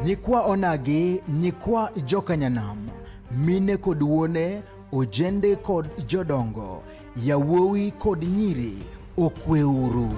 Nyikwa onagi, nyikwa jokanyanam, mine kod wuone, ojende kod jodongo, yawuowi kod nyiri, okweuru.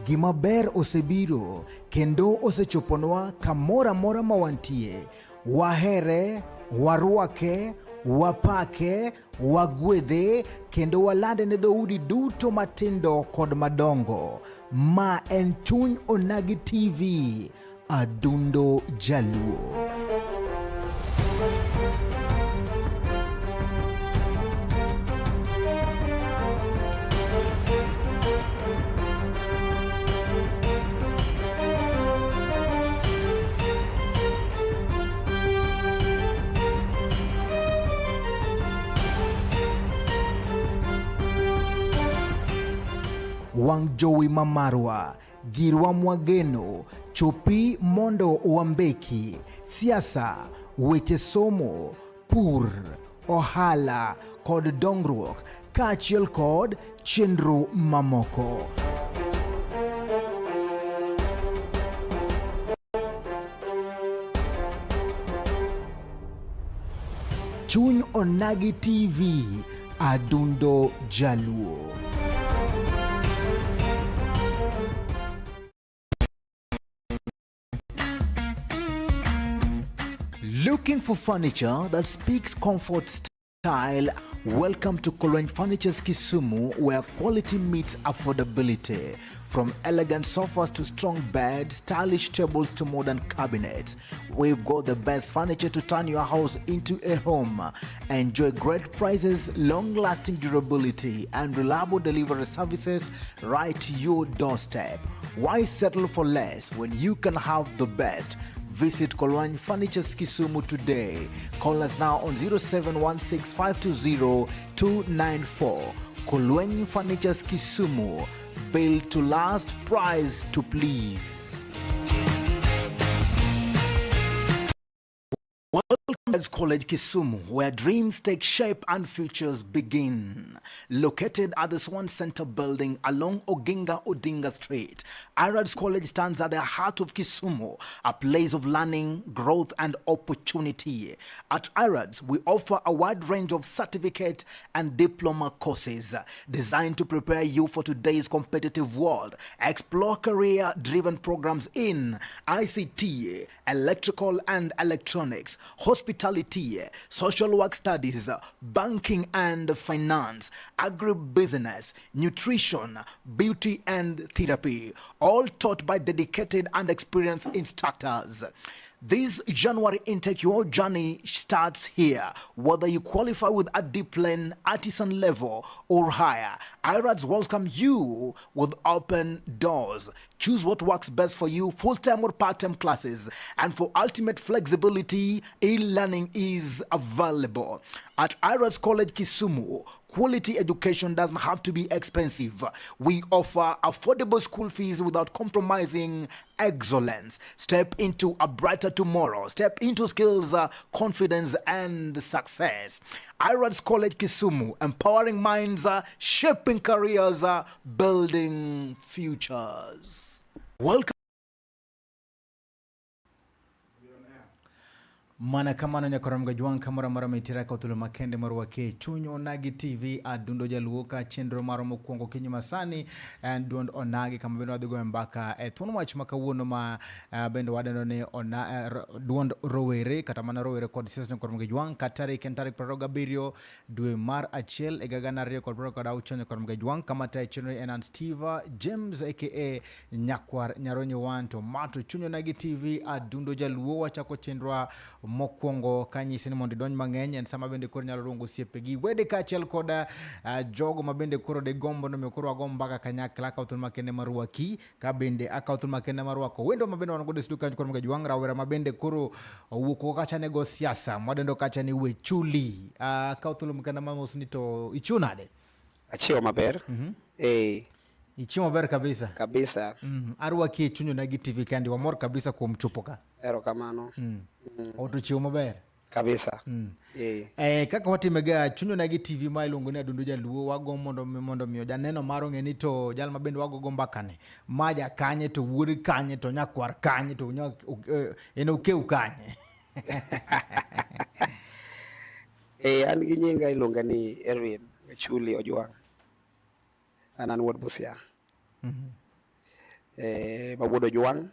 Gima ber osebiro kendo osechoponwa kamoro amora ma wantie. Wahere, warwake, wapake, wagwedhe kendo walande ne dhoudi duto matindo kod madongo. Ma en Chuny Onagi TV, Adundo Jaluo. Wang' jowi ma marwa, girwa mwageno, chopi mondo wambeki, siasa, weche somo, pur, ohala kod dongruok kaachiel kod chenro mamoko. Chuny Onagi TV, Adundo Jaluo. Looking for furniture that speaks comfort style? Welcome to Kolweny Furnitures Kisumu, where quality meets affordability. From elegant sofas to strong beds, stylish tables to modern cabinets, we've got the best furniture to turn your house into a home. Enjoy great prices, long-lasting durability, and reliable delivery services right to your doorstep. Why settle for less when you can have the best? Visit Kolwany Furnitures Kisumu today. Call us now on 0716520294. Kolwany Furnitures Kisumu, built to last, price to please. Welcome to College Kisumu, where dreams take shape and futures begin. Located at the Swan Center building along Oginga Odinga Street, Irads College stands at the heart of Kisumu, a place of learning, growth, and opportunity. At Irads, we offer a wide range of certificate and diploma courses designed to prepare you for today's competitive world. Explore career-driven programs in ICT, electrical and electronics, hospitality, social work studies, banking and finance, agribusiness, nutrition, beauty and therapy, all taught by dedicated and experienced instructors. This January intake, your journey starts here. Whether you qualify with a deep-lane, artisan level, or higher, IRADS welcome you with open doors. Choose what works best for you, full-time or part-time classes. And for ultimate flexibility, e-learning is available. At IRADS College Kisumu, quality education doesn't have to be expensive. We offer affordable school fees without compromising excellence. Step into a brighter tomorrow. Step into skills, confidence, and success. IRADS College Kisumu, empowering minds, shaping careers, building futures. Welcome. Mana kamano nyakoram gajwang' kamoro amora mitira ka thuolo makende mar wake chuny Onagi TV adundo jaluo ka chenro marwa mokwongo kinyi masani en duond Onagi kama bende wadhi goyo mbaka e thuon wach ma kawuono ma bende wadendo ni ona, duond rowere kata mana rowere kod siasa nyakoram gajwang' ka tarik en tarik 27 dwe mar achiel e gana ariyo kod piero kod auchiel nyakoram gajwang' kama tayo chenro en an Steve James aka Nyakwar Nyaronyo wan to mato chuny Onagi TV adundo jaluo wachako chenrowa mokwongo kanyisi ni mondo idonj mang'eny en sama bende koro inyalo luongo osiepegi wede kaachiel kod jogo ma bende koro digombo mondo koro wago mbaka kanyakla akawo thuolo makende mar rwaki ka bende akawo thuolo makende mar rwako wendo ma bende wan godo e studio kanyo koro Mgajwang' rawera ma bende koro owuok oko kacha ne go siasa mwadendo kacha ni wechuli. Akawo thuolo makende mar mos ni to ichiwo nade? Achiwo maber. Eh. Ichiemo maber kabisa. Kabisa. Arwaki e chuny Onagi TV kandi wamor kabisa kuom chopo ka. Erokamano. Ot ochiwo maber. Kabisa. Eh, kaka watimega chunyona gi TV ma iluongo ni Adundo Jaluo, wago mondo miyo janeno mar ong'e ni to jal ma bende wagogo mbakani maja kanye to wuod kanye to nyakwar kanye to en okew kanye. An gi nyinga iluonga ni Erwin Wechuli Ojwang'. An wuod Busia. Ma wuod Ojwang'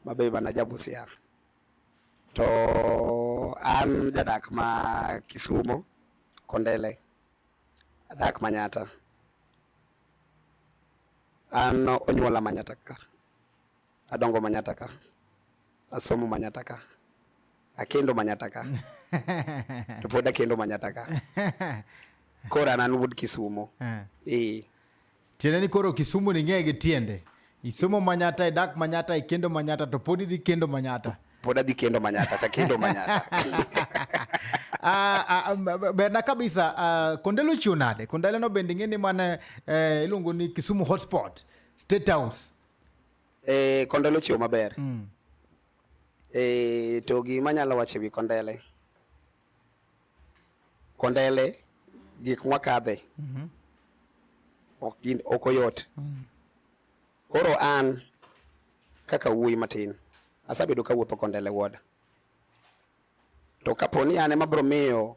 ma be mana ja Busia. To an jadak ma Kisumo, Kondele. Adak Manyatta. An onyuola Manyatta ka. Adongo Manyatta ka. Asomo Manyatta ka. Akendo Manyatta ka. To pod akendo Manyatta ka. Koro an wuod Kisumo. Tiende ni koro Kisumu ni ng'e gi tiende. Isomo Manyatta, idak Manyatta, ikendo Manyatta, to pod idhi kendo Manyatta. Pod adhi kendo Manyatta, takendo Manyatta. Berna kabisa. Kondele ochiwo nade? Kondele no bende ing'e ni mane iluongo ni Kisumu hotspot, State House. Kondele ochiwo maber. To gima anyalo wacho ewi Kondele. Kondele gik mwakadhe ok oyot. Koro an kaka wuoyi matin asebedo kawuotho Kondele ward. To kapo ni an ema bro miyo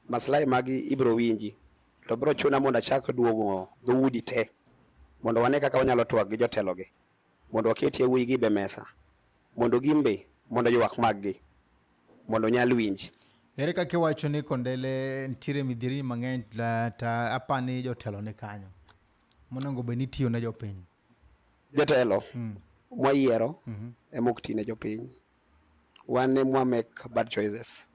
maslahi magi ibro winji, to bro chuna mondo achak duogo dhoudi te mondo wane kaka wanyalo twak gi jotelo gi, mondo waketie wuoyi gi be mesa, mondo gimbe mondo ywak mag gi mondo nyal winji. Ere kaka iwacho ni Kondele nitiere midhierni mang'eny ta apani jotelo ni kanyo monego bed ni tiyo ne jopiny? Jotelo mwayiero ema ok ti ne jopiny. Wan ema make bad choices.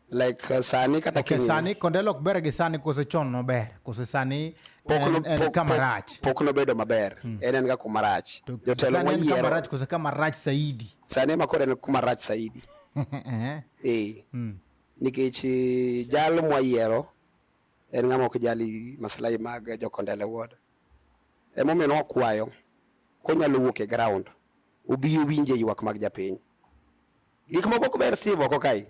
Like sani kata okay, sani Kondele ok ber gi sani koso chon nober koso sani en kama rach? Pok nobedo maber. En ga kuma rach. Jotelo mwayiero kama rach koso kama rach saidi? Sani ema koro en kuma rach saidi. Nikech jal mwayiero en ng'ama ok jali maslahi mag jo Kondele ward. Emomiyo nwakwayo konyalo wuok e ground obi owinje ywak mag japiny. Gik moko ok ber sivo oko kae.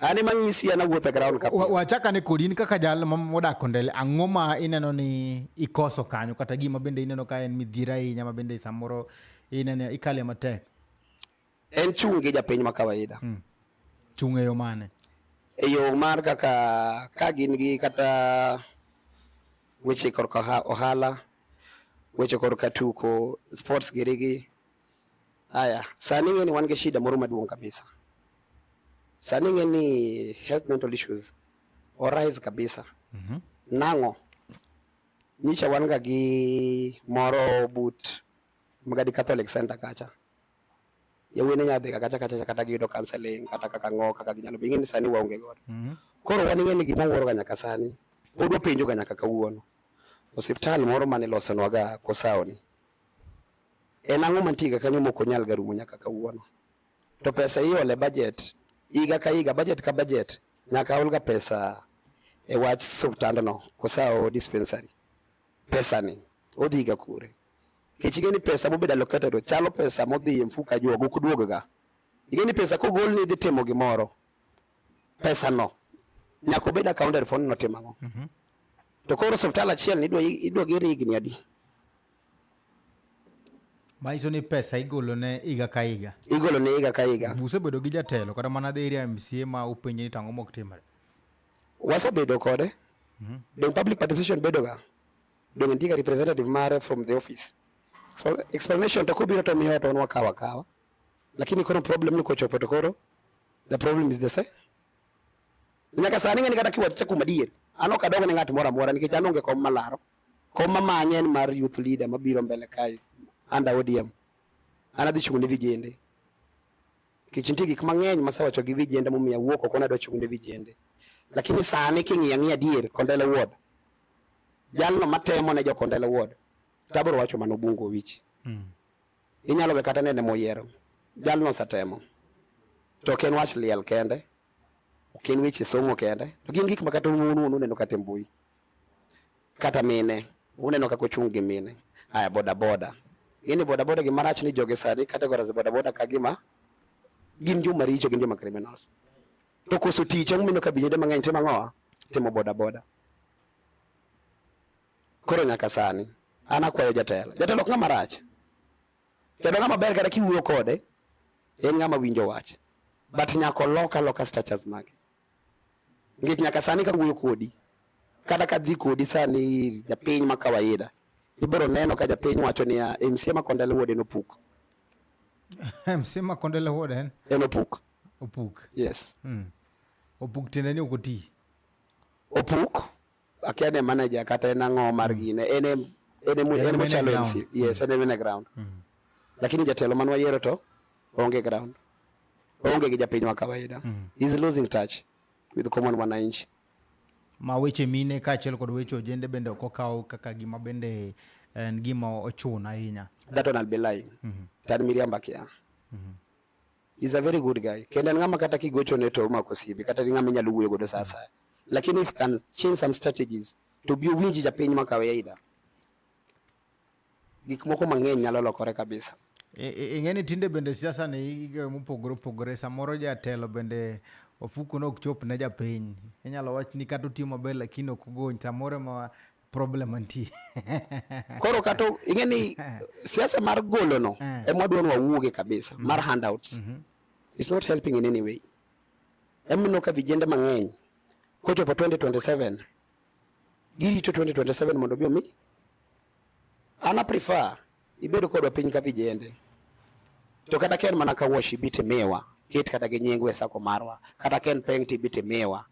An ema anyisi an awuotho e ground ka. Wachak ane kodi in kaka jal modak Kondele, ang'o ma ineno ni ikoso kanyo kata gima bende ineno ka en midhiero ahinya ma bende samoro ineno ikale matek? En chung' gi japiny ma kawaida. Chung' e yo mane? E yo mar kaka ka gin gi kata weche korka ohala, weche korka tuko, sports girigi. Aya, sani ing'e ni wan gi shida moro maduong' kabisa. Sani ing'e ni health mental issues orise kabisa. Nang'o? Nyicha wan ga gi moro but Magadi Catholic Center kacha. Yawuoyi ne nyalo dhi ga kacha kacha kata giyudo counseling kata kaka ng'o kaka ginyalo ing'e ni sani waonge godo. Koro wan ing'e ni gima wuoro ga nyaka sani pod wapenjo ga nyaka kawuono. Osiptal moro mane ilosonwa ga Kosawo ni en ang'o mantie ga kanyo mok onyal ga rumo nyaka kawuono. To pesa iole budget higa ka higa, budget ka budget nyaka ol ga pesa e wach osiptandno Kosawo dispensary. Pesa ni odhi ga kure? Nikech ing'e ni pesa mobedo allocated chalo pesa modhi e mfuko ajuoga ok duog ga. Ing'e ni pesa kogol ni idhi timo gimoro, pesa no nyaka obed accounted for ni notimo ang'o. To koro osiptal achiel ni idwa ger higni adi? Manyiso ni pesa igolo ne higa ka higa. Igolo ne higa ka higa. Usebedo gi jatelo kata mana dhi ir MCA ma upenje ni to ang'o mok timre? Wasebedo kode. Dong public participation bedo ga. Dong nitie ga representative mare from the office. So explanation to kobiro to miyo to wakawa kawa. Lakini koro problem ni kochopo to koro the problem is the same. Nyaka sani ng'eni kata kiwacho kuom adier, an ok adog ne ng'at moro amora nikech an onge kom malaro. Kom mamanye en mar youth leader mabiro mbele kae under ODM. An adhi chung' ne vijende. Nikech nitie gik mang'eny masewacho gi vijende momiyo awuok oko nadwa chung' ne vijende. Lakini sani king'iyo ang'iya adier Kondele Ward, jalno matemo ne jo Kondele Ward, tabro wacho mana Obungo Owich. Inyalo we kata nene moyiero. Jalno osetemo. To ok en wach liel kende, ok en weche somo kende, to gin gik ma kata un uneno kata e mbui. Kata mine, uneno kaka ochung' gi mine. Aya boda boda. Gini boda boda gima rach ni jogi sani categorize boda boda ka gima Gin joma richo, gin joma criminals. To koso tich ang'o mineno ka vijende mang'eny timo ang'owa? Timo boda boda. Koro nyaka sani an akwayo jatelo. Jatelo ok ng'ama rach. Kendo ng'ama ber kata kiwuoyo kode en ng'ama winjo wach. But nyaka olok aloka structures mage. Nikech nyaka sani kawuoyo kodi, kata kadhi kodi sani ir japiny ma kawaida, ibiro neno ka japiny wacho niya, MCA ma Kondele Ward en opuk. MCA ma Kondele Ward en? En opuk. Opuk. Yes. Opuk tiende ni ok oti. Opuk, akia ni manager kata en ang'o mar gine, en e en e en mochalo MC. Yes, en e ground. Lakini jatelo man wayiero to onge ground. Onge gi japiny wa kawaida. He's losing touch with common wananchi. Ma weche mine kaachiel kod weche ojende bende ok okaw kaka gima bende en gima ochuno ahinya. That one I'll be lying. Tad miriambo akia. He's a very good guy. Kendo en ng'ama kata kigochone to omako simbi kata ni ng'ama inyalo wuoyo godo sa asaya. Lakini if can change some strategies to bi owinj japiny ma kawaida. Gik moko mang'eny nyalo lokore kabisa. Ing'e ni tinde bende siasa ni gigo mopogore opogore samoro jatelo bende ofuko no ok chop ne japiny. Inyalo wach ni kata otiyo maber lakini ok ogony samoro ema problem mantie. Koro kata ing'e ni siasa mar golo no ema wadwa ni wawuoge kabisa mar handouts. It's not helping in any way. Emomiyo ka vijende mang'eny kochopo 2027 girito 2027 mondo obi omi. An a prefer ibed kodwa piny ka vijende. To kata ka en mana ka wash ibi timiwa, ket kata gi nyingwa e sako marwa, kata ka en peng to ibi timiwa.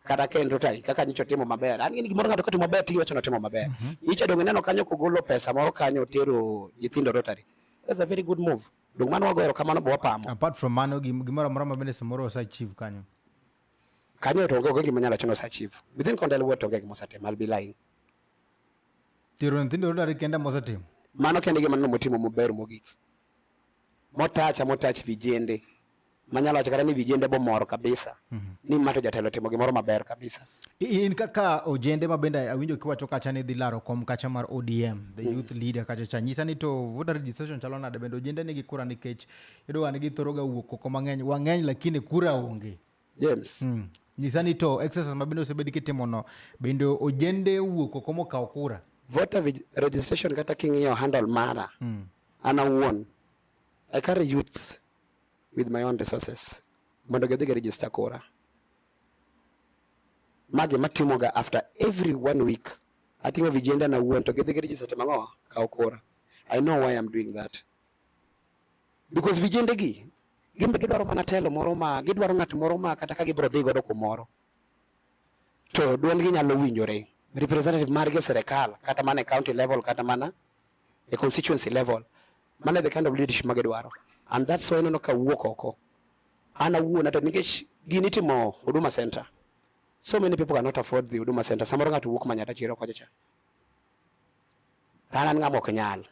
Kata ka en Rotary kaka nyocha otimo maber. An gi gimoro ng'ato kotimo maber to iwacho ni otimo maber. Nyicha donge ineno kanyo kogolo pesa moro kanyo otero nyithindo Rotary. That's a very good move. Donge mano wago erokamano bo wapamo. Apart from mano gimoro amora ma bende samoro ose achieve kanyo. Kanyo to onge gima nyalo wacho ni ose achieve. Within Kondele Ward to onge gima osetimo. I'll be lying. Tero nyithindo Rotary kende mosetimo. Mano kende gima neno motimo maber mogik. Motacha motach vijende. Manyalo wacho kata ni vijende bomor kabisa. Ni ma to jatelo timo gimoro maber kabisa. In kaka ojende ma bende awinjo kiwacho kacha ni dhi laro kom kacha mar ODM, the youth leader kacha cha. Nyisa ni to voter registration chalo nade bende ojende nigi kura nikech iyudo ga ni githoro ga wuok oko mang'eny. Wang'eny lakini kura onge. James. Nyisa ni to exercise ma bende osebed kitimo no bende ojende owuok oko mokawo kura. Voter registration kata king'iyo handle mara. An awuon I carry youths with my own resources mondo gidhi gi register kura. Magi matimoga after every one week. Ating'o vijenda na wuon to gidhi gi register timo ang'o? Kawo kura. I know why I'm doing that. Because vijende gi gin be gidwaro mana telo moro ma gidwaro ng'at moro ma kata ka gibiro dhi godo kumoro to duondgi nyalo winjore. Representative margi e sirikal kata mana e county level kata mana e constituency level. Mano e the kind of leadership ma gidwaro. And that's why ineno ka wuok oko. An awuon ata nikech gini itimo Huduma Center. So many people cannot afford the Huduma Center. Samoro ng'ato wuok Manyatta chiro kocha cha. To an an ng'ama ok nyal.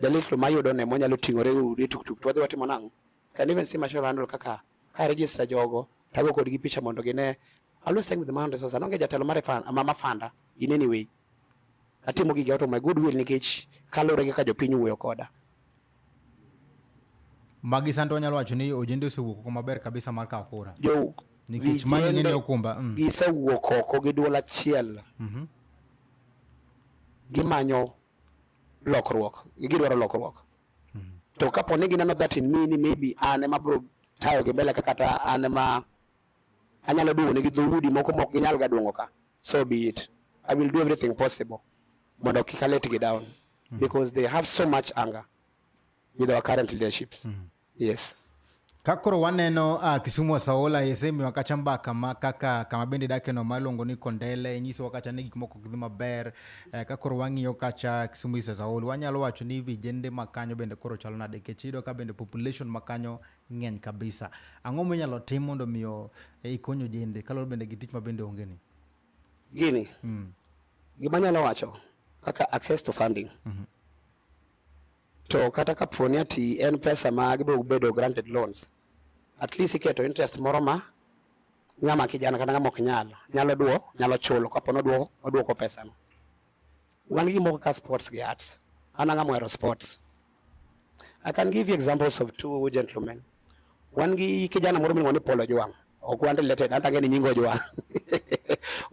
The little mayudo ne monyalo ting'ore uri tuk tuk to wadhi watimo nang'o? Can even see myself handle kaka ka register jogo tago kodgi picha mondo gine. I always think with my own resources. Anonge jatelo mar ma fanda in any way. Atimo gigi out of my goodwill nikech kaluwore gi kaka jopiny wuoyo koda. Magi sani to wanyalo wacho ni ojende osewuok oko maber kabisa mar kawo kura. Jo Nikech mano ing'e ni okumba. Gisewuok oko gi duol achiel. Gimanyo lokruok. Gidwaro lokruok. To kapo ni gineno that in me ni maybe an ema abiro tayo gi mbele kaka kata an ema anyalo duogo negi dhoudi moko mok ginyal ga duong'o ka. So be it. I will do everything possible mondo kik a let gi down because they have so much anger with our current leaderships. Yes. Ka koro waneno Kisumu Asaola isemiwa kacha mbaka ma kaka kama bende idake no maluongo ni Kondele inyisowa kacha ni gik moko ok dhi maber ka koro wang'iyo kacha Kisumu East Asaola wanyalo wacho ni vijende ma kanyo bende koro chalo nade nikech iyudo ka bende population ma kanyo ng'eny kabisa. Ang'o minyalo tim mondo miyo ikony ojende kaluwore bende gi tich ma bende onge ni? Gini. Gima anyalo wacho kaka access to funding. To kata kapo ni ati en pesa ma gibiro bedo granted loans, at least iketo interest moro ma ng'ama kijana kata ng'ama ok nyal nyalo duo nyalo chulo kapo ni oduoko oduoko pesa no. Wan gi gimoko kaka sports gi arts. An ang'ama ohero sports. I can give you examples of two gentlemen. Wan gi kijana moro miluongo ni Paul Ojwang. Ok wan related, anta ang'e ni nying Ojwang.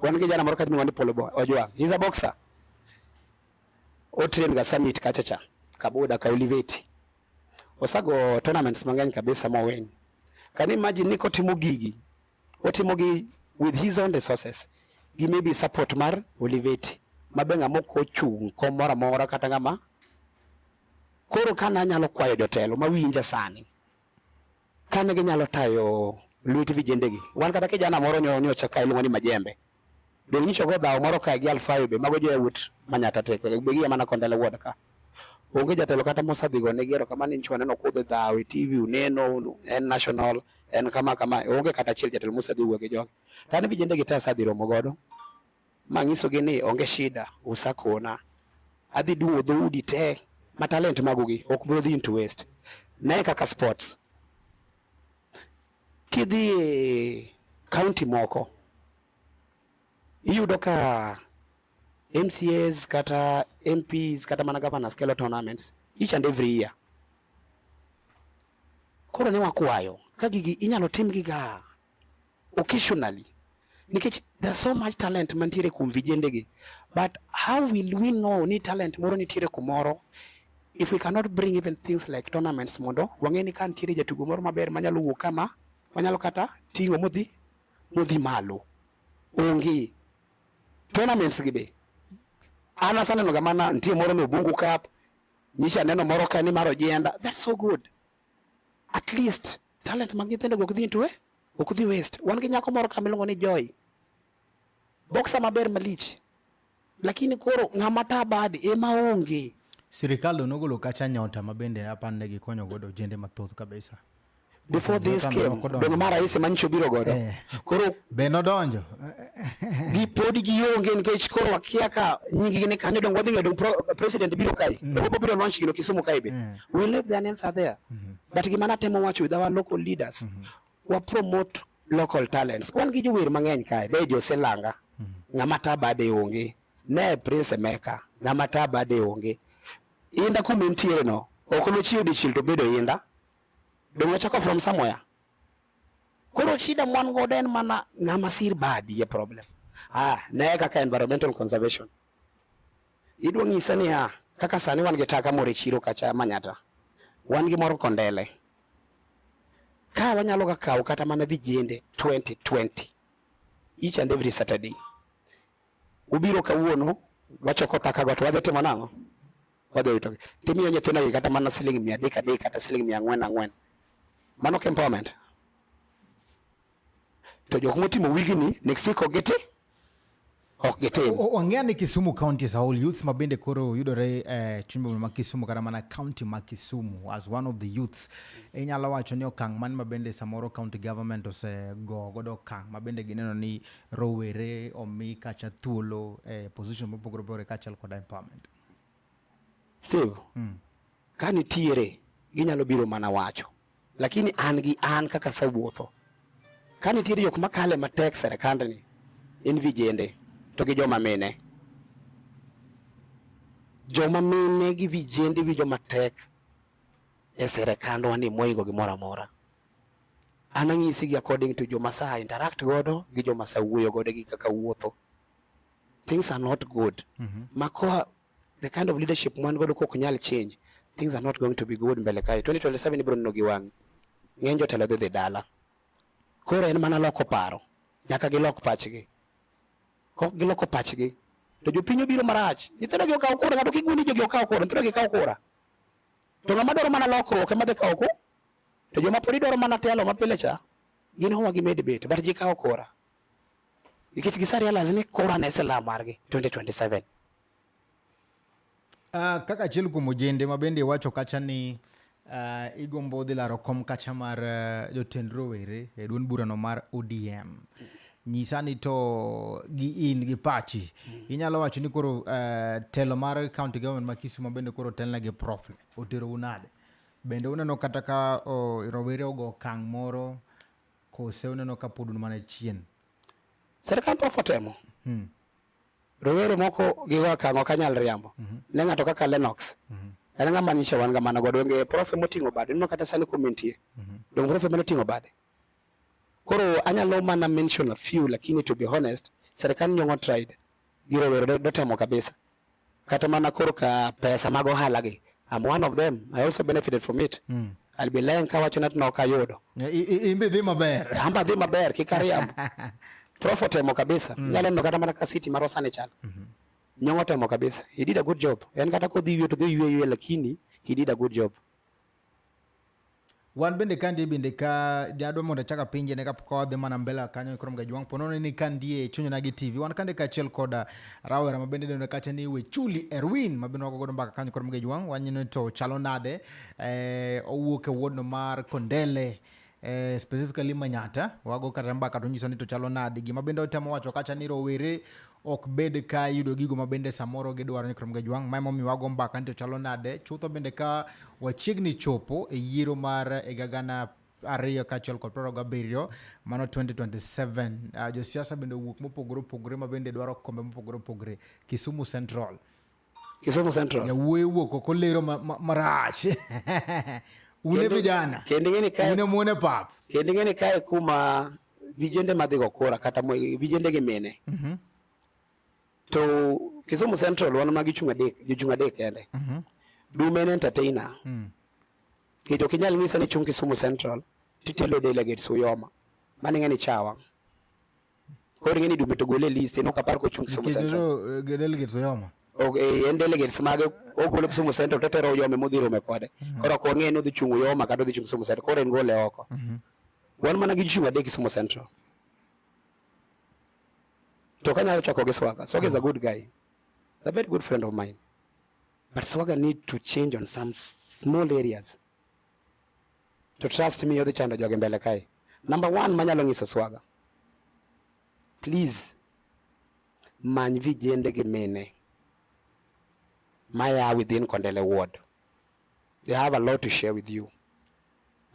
Wan gi kijana moro kacha miluongo ni Paul Ojwang. He's a boxer. Otrain ga Summit kacha cha. Kaboda ka Oliveti. Osago tournaments mang'eny kabisa mowin. Can you imagine ni kotimo gigi? Otimo gi with his own resources. Gi maybe support mar Oliveti. Mabe ng'ama ok ochung' kom moro amora kata ng'ama. Koro ka nanyalo kwayo jotelo mawinja sani, kane ginyalo tayo lwet vijendegi. Wan kata kijana moro nyocha ka iluongo ni Majembe. Be nyicho go dhawo moro kae gi Alfayo be mago jo yawuot Manyata te be gia mana Kondele ward ka. Onge jatelo kata mosadhi go ne gero kama ni nyicho neno kudho dhawo e TV uneno en national en kama kama onge kata achiel jatelo mosadhi wuoyo gi jogi. To an vijende gi te asadhi romo godo manyisogi ni onge shida usakona adhi duwo dhoudi te ma talent magugi ok biro dhi into waste. Ne kaka sports kidhi e county moko iyudo ka MCAs kata MPs kata mana governors kelo tournaments each and every year. Koro ne wakwayo ka gigi inyalo timgi ga occasionally nikech there's so much talent mantiere kuom vijende gi, but how will we know ni talent moro nitiere kumoro if we cannot bring even things like tournaments mondo wang'e ni ka nitiere jatugo moro maber manyalo wuok kama manyalo kata ting'o modhi malo. Onge tournaments gi be an asaneno ga mana nitie moro ni Ubungu Cup, nyicha neno moro ka ni mar Ojienda. That's so good. At least talent mag nyithindo go ok dhi into ok dhi waste. Wan gi nyako moro kama iluongo ni Joy, boxer maber malich, lakini koro ng'ama ta badi ema onge. Sirikal do nogolo kacha nyota ma bende apani ne gikonyo godo ojende mathoth kabisa. Before this came, dong mar rahisi manyicho biro godo. Koro be nodonjo? Gi podi gionge nikech koro wakia ka nying gi ni kanyo dong wadhi ng'eyo dong president biro kae. Dong biro launch gino Kisumu kae be. We leave their names are there. But gima natemo wacho with our local leaders, wa promote local talents. Wan gi jower mang'eny kae, be Jose Langa, ng'ama ta bade onge. Ne Prince Emeka, ng'ama ta bade onge. Inda kuma entiere no, ok nochiew dichiel to bedo inda. Dong ochako from somewhere. Koro shida mwan godo en mana ng'ama sir badi e problem. Ah, ne kaka environmental conservation. Idwa nyisa niya, kaka sani wan gi taka moro e chiro kacha Manyata. Wan gi moro Kondele. Ka wanyalo ga kawo kata mana vijende 2020 each and every Saturday. Ubiro kawuono, wachoko taka go to wadhi timo nang'o? Wadhi witogi. Timiyo nyithindo gi kata mana siling 300 300 kata siling 400 400. Mano ke empowerment. To jok motimo wigni next week ok giti ok gitim. Wang'eyo ni Kisumu County as a whole youths ma bende koro yudore eh, chuny boma ma Kisumu kata mana county ma Kisumu as one of the youths, inyalo wacho ni okang' mane ma bende samoro county government osego godo okang' ma bende gineno ni rowere omi kacha thuolo e position mopogore opogore kaachiel kod empowerment? Steve, ka nitiere ginyalo biro mana wacho, lakini an gi an kaka asewuotho, ka nitiere jok makale matek serikandni en vijende to gi joma mine. Joma mine gi vijende winjo matek e serikandwa ni moingo gimoro amora. An anyisi gi according to joma sa interact godo gi joma sa wuoyo godo gi kaka wuotho. Things are not good. Makoa the kind of leadership mwan godo kok nyal change, things are not going to be good mbele kae. 2027 ibiro neno gi wang'i. Ng'eny jotelo dhi dhi dala. Koro en mana loko paro. Nyaka gilok pachgi. Kok giloko pachgi, to jopiny obiro marach. Nyithindo gi okawo kura, ng'ato kik wuo ni jogi okawo kura, nyithindo gi kawo kura. To ng'ama dwaro mana lokruok ema dhi kawo kura. To joma pod dwaro mana telo mapile cha, gin huwa gimed bet, but ji kawo kura. Nikech gisa realize ni kura ne silaha margi 2027. Kaka achiel kuom ojende ma bende iwacho kacha ni igombo dhi laro kom kacha mar jotend rowere e duond burano mar ODM. Nyisa ni to gi in gi pachi, inyalo wacho ni koro telo mar county government ma Kisumu bende koro telne gi prof ni oterou nade? Bende uneno kata ka rowere ogo okang' moro kose uneno ka pod un mana chien? Sirkal prof otemo. Rowere moko gigo okang' ok anyal riambo. Ne ng'ato kaka Lennox. En ng'ama nyicha wan ga mana godo onge prof moting'o bade ineno kata sani kuma entie. Donge prof ema noting'o bade. Koro anyalo mana mention a few lakini to be honest serikal Nyong'o tried gi rowere dotemo kabisa. Kata mana koro ka pesa mag ohala gi I'm one of them. I also benefited from it. I'll be lying kawacho ni ok ayudo. Imbe dhi maber. Amba dhi maber kik ariamb. Prof otemo kabisa. Inyalo neno kata mana ka city marwa sani chal. Nyong'o otemo kabisa. He did a good job. En kata kodhi ywe to dhi ywe ywe lakini he did a good job. Wan bende ka ndie bende ka jadwa mondo achak apenje ne kapok wadhi mana mbele kanyo koro mga juang ponono ni ka ndie chunyona gi TV wan kande kaachiel koda rawera ma bende dendo kacha ni Wechuli Erwin ma bende wago godo mbaka kanyo koro mga juang waneno to chalo nade owuok e wuodno mar Kondele specifically Manyata wago kata mbaka to nyiso ni to chalo nade gima bende otemo wacho kacha ni rowere ok bed ka yudo gigo ma bende samoro gidwaro ni koro mga juang ma emomiyo wago mbaka ni to chalo nade chutho bende ka wachiegni chopo e yiero mar higa gana ariyo kaachiel kod piero gabiriyo mano 2027 josiasa bende owuok mopogore opogore ma bende dwaro kombe mopogore opogore Kisumu Central Kisumu Central. Jawuoyi wuok oko lero marach une vijana kendo ing'e ni kae une muone pap kendo ing'e ni kae kuma vijende madhi go kura kata vijende gi mine. To Kisumu Central wan ma gichung' adek, jochung' adek kende. Dume en entertainer. Nikech ok inyal nyisa ni chung' Kisumu Central titelo delegates Uyoma. Mano ing'e ni chawa. Koro ing'e ni Dume to gole e list en ok apar kochung' Kisumu Central. Delegates Uyoma. Ok, en delegates mage ogolo Kisumu Central to tero Uyoma modhi rome kode. Koro ok wang'e ni odhi chung' Uyoma kata odhi chung' Kisumu Central. Koro en gole oko. Wan mana gi jochung' adek Kisumu Central. To kanyalo chako gi Swaga. Swaga is a good guy. A very good friend of mine. But Swaga need to change on some small areas. To trust me, odhi chando joge mbele kae. Number one manyalo nyiso Swaga. Please, many vijende gi mine maya within Kondele ward. They have a lot to share with you.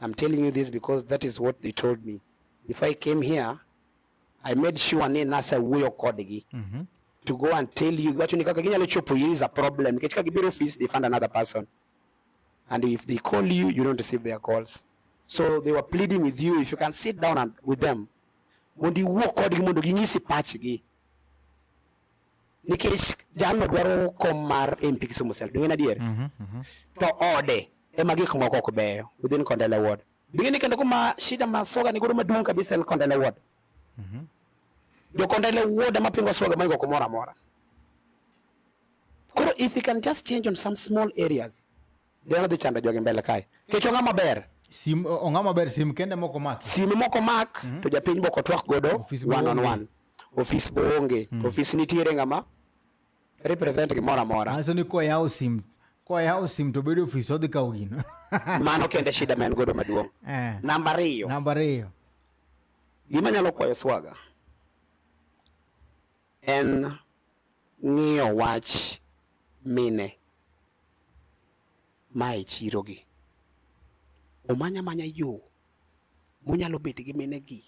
I'm telling you this because that is what they told me. Before I came here, I made sure ni nasewuoyo kodgi. To go and tell you, wacho ni kaka ginyalo chopo iri is a problem. Nikech ka gibiro office, they find another person. And if they call you, you don't receive their calls. So they were pleading with you, if you can sit down and, with them, mondo iwuo kodgi mondo ginyisi pachgi. Nikech jalno dwaro kom mar MP Kisumu Central, donge en adier? To ode ema gik moko ok beyo within Kondele ward. Bing'e ni kendo kuma shida ma Swaga ni godo maduong' kabisa en Kondele ward. Jo Kondele ward ema pingo Swaga moingo kumoro amora. Koro if we can just change on some small areas, then odhi chando jogi mbele kae. Nikech ong'ama ber. Sim ong'ama ber sim kende moko mak. Sim moko mak to japiny bok otwak godo Ofis be one on onge. one. Ofis bo onge. Ofis nitiere ng'ama represent gimoro amora. Manyiso ni koyawo sim koyawo sim to bedo ofis odhi kawo gino. Mano kende shida ma en godo maduong'. Namba ariyo. Namba ariyo. Gima anyalo kwayo Swaga en ng'iyo wach mine ma e chiro gi. Omany amanya yo monyalo bet gi mine gi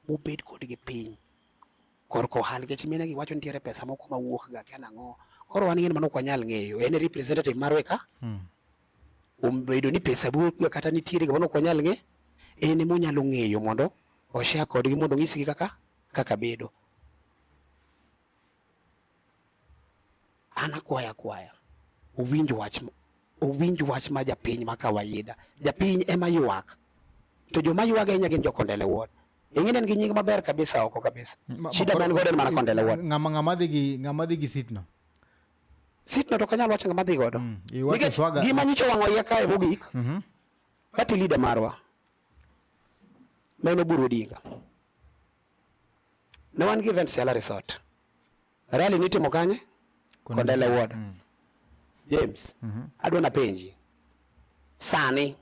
mobed kodgi piny korka ohala nikech mine gi wacho nitiere pesa moko mawuok ga kia nang'o. Koro wan ing'e ni mano ok wanyal ng'eyo. En e representative marwa ka. Obedo ni pesa wuok ga kata nitiere gimoro ok wanyal ng'e. En ema onyalo ng'eyo mondo o share kodgi mondo onyisgi kaka bedo. An akwaya akwaya owinj wach ma japiny ma kawaida. Japiny ema ywak. To joma ywak ahinya gin jo Kondele ward. Ing'e ni en gi nying maber kabisa oko kabisa. Shida ma en godo en mana Kondele ward. Ng'ama dhi gi seat no? Seat no to ok anyal wacho ng'ama dhi godo. Iwacho Nikech Swaga. gima nyocha owang'o iya kae mogik, party leader marwa ma en Oburu Odinga. Ne wan gi event Ciala Resort. Rally nitimo kanye? Kondele ward. James, adwa napenji. Sani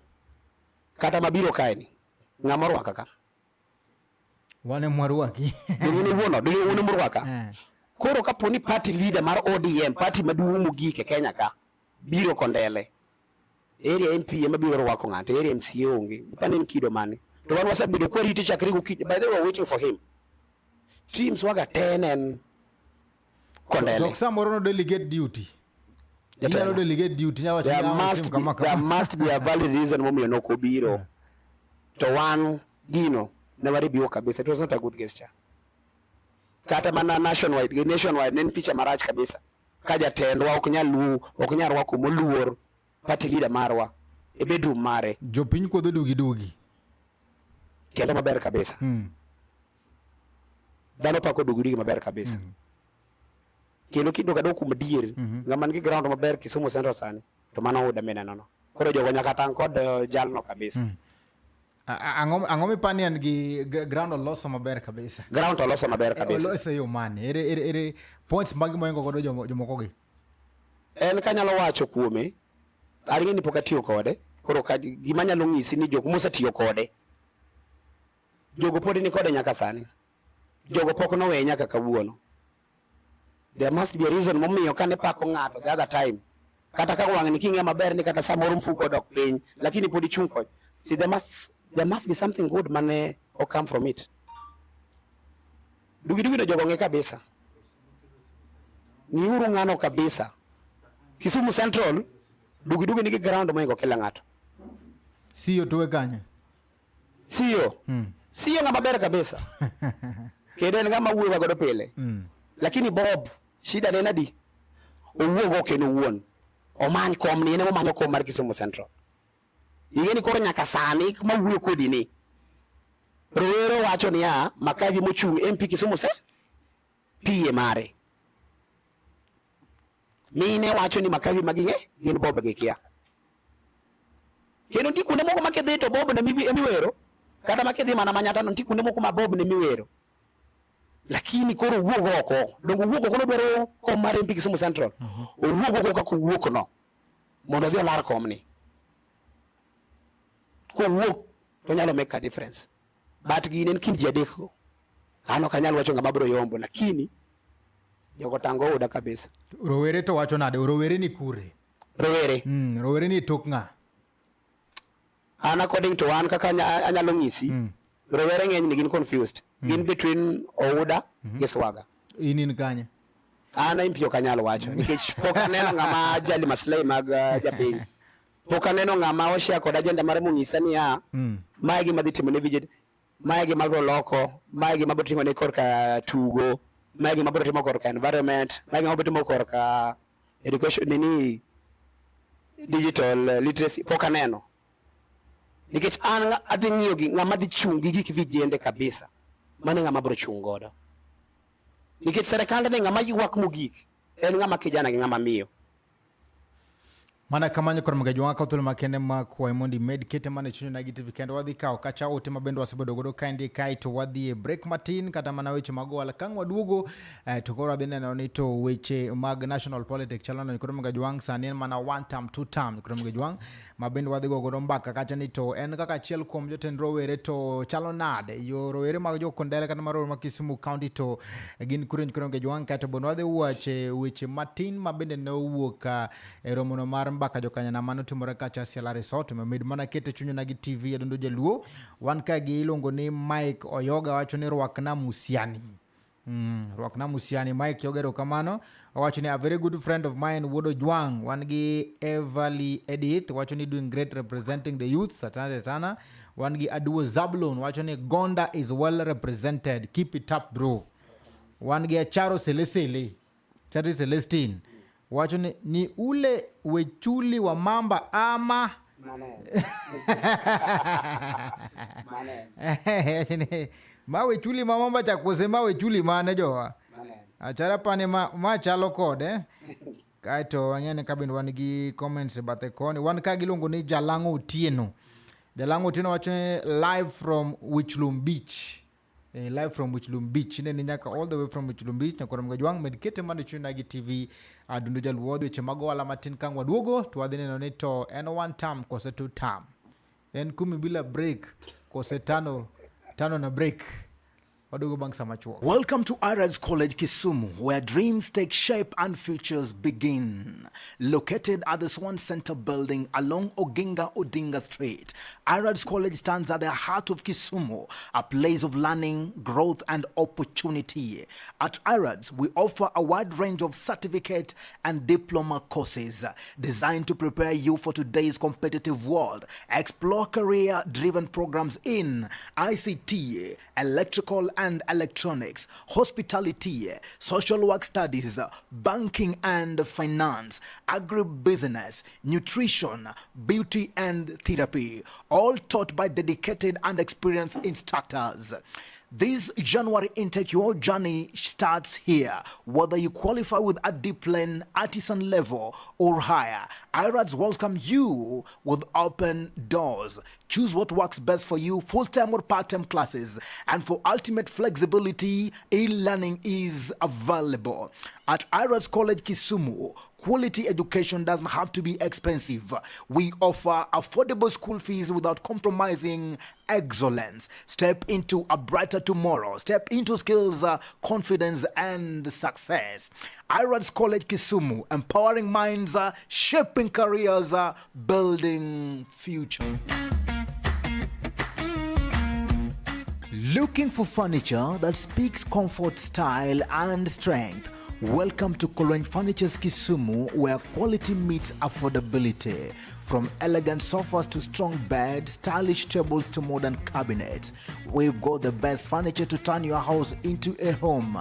kata mabiro kae ni ng'ama orwaka ka? Wan ema warwaki. Donge in iwuon donge un ema urwaka? Koro kapo ni party leader mar ODM, party maduong' mogik e Kenya ka, biro Kondele, area MP ema biro rwako ng'ato, area MCA onge. Ipani en kido mane? To wan wasebedo kwarite chakre gokinyi. By the way, we are waiting for him. Team Swaga te ne en Kondele. To samoro no delegate duty. Inyalo delegate duty inyalo wacho There ni, "Ah, must otim be, kama there kama." must be a valid reason momiyo nok obiro. To wan gino ne waribiwo kabisa. It was not a good gesture. Kata mana nationwide, nationwide ne en picha marach kabisa. Ka jatendwa ok nyal luw, ok nyal rwako moluor party leader marwa e bedroom mare. Jopiny kuodho dugi dugi. Kendo maber kabisa. Dhano pako dugi dugi maber kabisa. Kendo kidok adok kuom adier, ng'ama nigi ground maber Kisumu Central sani, to mano Uda mineno no. Koro jogo nyaka tang' kod jalno kabisa. Ang'o mipani en gi ground oloso maber kabisa? Ground to oloso maber kabisa. Oloso e yo mane? Ere points mage moingo godo jomoko gi? En kanyalo wacho kuome, an ing'e ni pok atiyo kode, koro ka gima anyalo nyisi ni jok mosetiyo kode, jogo pod ni kode nyaka sani. Jogo pok noweye nyaka kawuono. There must be a reason momiyo kane pako ng'ato the other time, kata ka wang'ni king'e maber ni kata samoro mfuko odok piny, lakini pod ichung' kod. See, there must be something good mane o come from it. Dugi dugi no jogo ng'e kabisa. Ng'iuru ng'ano kabisa. Kisumu Central, dugi dugi nigi ground moingo kila ng'ato. Siyo tuwe kanye? Siyo. Siyo ng'ama ber kabisa. Kendo en ng'ama wuoyo godo pile. Lakini Bob, shida ne en adi? Owuog oko en owuon. Omany kom ni, en ema omanyo kom mar Kisumu Central. Ing'e ni koro nyaka sani ma wuoyo kodi ni, rowere wacho niya, Makavi mochung' MP Kisumu se PA mare. Mine wacho ni Makavi magi gin Bob gikia. Kendo nitie kuonde moko ma kidhi to Bob ne miwero, kata ma kidhi mana Manyata no nitie kuonde moko ma Bob ne miwero. Lakini koro owuog oko, donge owuok oko nodwaro kom mar MP Kisumu Central. Owuog oko kaka owuok no mondo odhi olar komni. Kowuok to onyalo make a difference. But gini en kind ji adek go. An ok anyal wacho ng'ama biro yombo, lakini jogo tango oda kabisa. Rowere to wacho nade? Rowere ni kure? Rowere. Rowere ni tok ng'a? An according to an kaka anyalo ng'isi, rowere ng'eny ni gin confused. Gin between Ouda gi Swaga. In kanye? An MP ok anyal wacho nikech pok aneno ng'ama jali maslahi mag japiny. Pok aneno ng'ama oshare kod agenda mare mong'isa niya, mae gima dhi timo ne vijende, mae gima biro loko, mae gima biro timo ne korka tugo, mae gima biro timo korka environment, mae gima biro timo korka education nini digital literacy pok aneno. Nikech an adhi ng'iyo gi ng'ama dhi chung' gi gik vijende kabisa. Mano e ng'ama biro chung' godo. Nikech sirkand ni ng'ama ywak mogik en ng'ama kijana gi ng'ama miyo. Mana kamano koro mga jwang' ka thuolo makende ma kwayi mondo imed kete mana e chuny Onagi TV kendo wadhi kawo kacha ote ma bende wasebedo godo kaendi kaeto wadhi e break matin kata mana weche mag ohala kang' waduogo to koro wadhi neno ni to weche mag national politics chalo nade koro mga jwang' sani en mana one term two term koro mga jwang' ma bende wadhi go godo mbaka kacha ni to en kaka achiel kuom jotend rowere to chalo nade yo rowere mag jo Kondele kata mar rowere mag Kisumu County to gin kure koro mga jwang' kaeto bende wadhi wache weche matin ma bende ne owuok e romono mar mbaka jokanyana mane otimore kacha Siala Resort med mana kete chuny Onagi TV adundo jaluo wan ka gi iluongo ni Mike Oyoga wacho ni rwakna Musiani. Rwakna Musiani Mike Oyoga erokamano owacho ni a very good friend of mine Wuod Ojwang wan gi Everly Edith wacho ni doing great representing the youth asante sana wan gi Aduo Zablon wacho ni Gonda is well represented keep it up bro wan gi Acharo Selesele Charo Celestine wacho ni ule wechuli wa mamba ama ma wechuli ma mamba cha kose ma wechuli mane jowa achara pane ma chalo kode kaeto wang'e ni ka bende wan gi comments e bathe koni wan ka giluongo ni Jalang'o Otieno Jalang'o Otieno wacho ni live from Wichlum Beach. Live from Wichlum Beach ineni nyaka all the way from Wichlum Beach nyakoro mga jwang' med kete mane chuny Onagi TV adundo jaluo weche mag ohala matin kang' waduogo to wadhi neno ni to en one term kose two term en kumi bila break kose tano tano na break. Waduogo bang' sama chuok. Welcome to Arabs College Kisumu, where dreams take shape and futures begin. Located at the Swan Center building along Oginga Odinga Street, Arabs College stands at the heart of Kisumu, a place of learning, growth, and opportunity. At Arabs, we offer a wide range of certificate and diploma courses designed to prepare you for today's competitive world. Explore career driven programs in ICT, electrical and electronics, hospitality, social work studies, banking and finance, agribusiness, nutrition, beauty and therapy, all taught by dedicated and experienced instructors. This January intake, your journey starts here. Whether you qualify with a deep artisan level, or higher, IRADS welcome you with open doors. Choose what works best for you, full time or part time classes. And for ultimate flexibility, e learning is available. At IRADS College Kisumu, quality education doesn't have to be expensive. We offer affordable school fees without compromising excellence. Step into a brighter tomorrow. Step into skills, confidence, and success. IRADS College Kisumu, empowering minds, shaping careers, building future. Looking for furniture that speaks comfort, style, and strength? Welcome to Kolwen Furnitures Kisumu, where quality meets affordability. From elegant sofas to strong beds, stylish tables to modern cabinets, we've got the best furniture to turn your house into a home.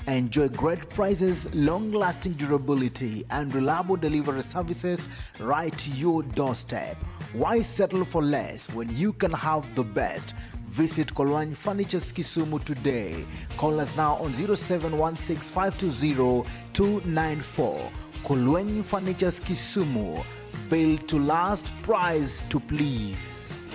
Enjoy great prices, long lasting durability, and reliable delivery services right to your doorstep. Why settle for less when you can have the best? Visit Kolwany Furnitures Kisumu today. Call us now on 0716520294. Kolwany Furnitures Kisumu. Built to last, price to please.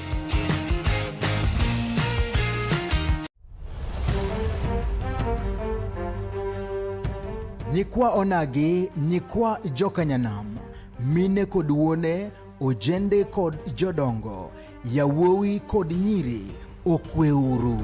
Nyikwa onagi, nyikwa jokanyanam, mine kod wuone, ojende kod jodongo, yawuowi kod nyiri, okweuru.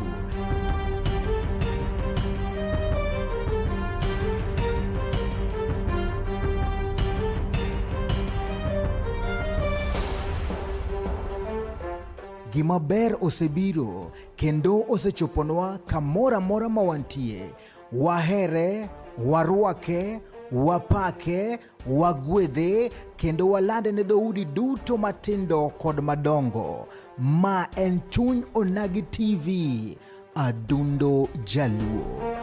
Gima ber osebiro kendo osechoponwa kamoro amora ma wantie. Wahere, warwake, wapake, wagwedhe kendo walande ne dhoudi duto matindo kod madongo. Ma en Chuny Onagi TV, Adundo Jaluo.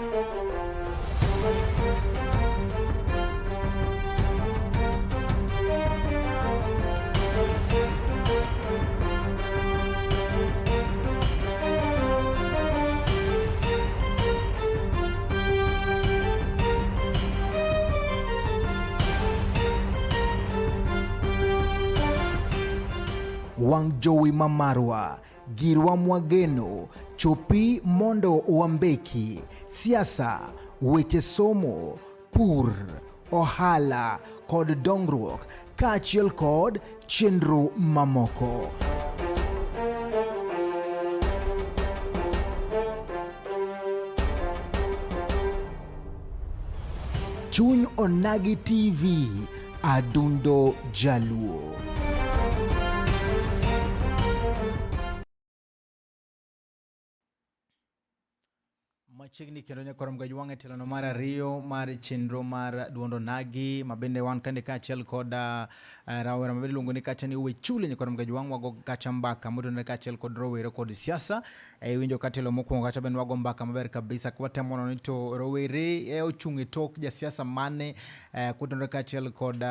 Wang' jowi mamarwa, girwa mwageno, chopi mondo wambeki, siasa, weche somo, pur, ohala kod dongruok, kaachiel kod chenro mamoko. Chuny Onagi TV, Adundo Jaluo. Machiegni kendo nyakoro mgaj wang' e tielo mar ariyo mar chenro mar duond onagi ma bende wan kande kaachiel kod rawera mabende iluongo ni kacha ni Wechuli nyakoro mgaj wang' wago kacha mbaka motenore kaachiel kod rowere kod siasa. Iwinjo ka tielo mokwongo kacha bende wago mbaka maber kabisa ka watemo nono ni to rowere ochung' e tok jasiasa mane kotenore kaachiel kod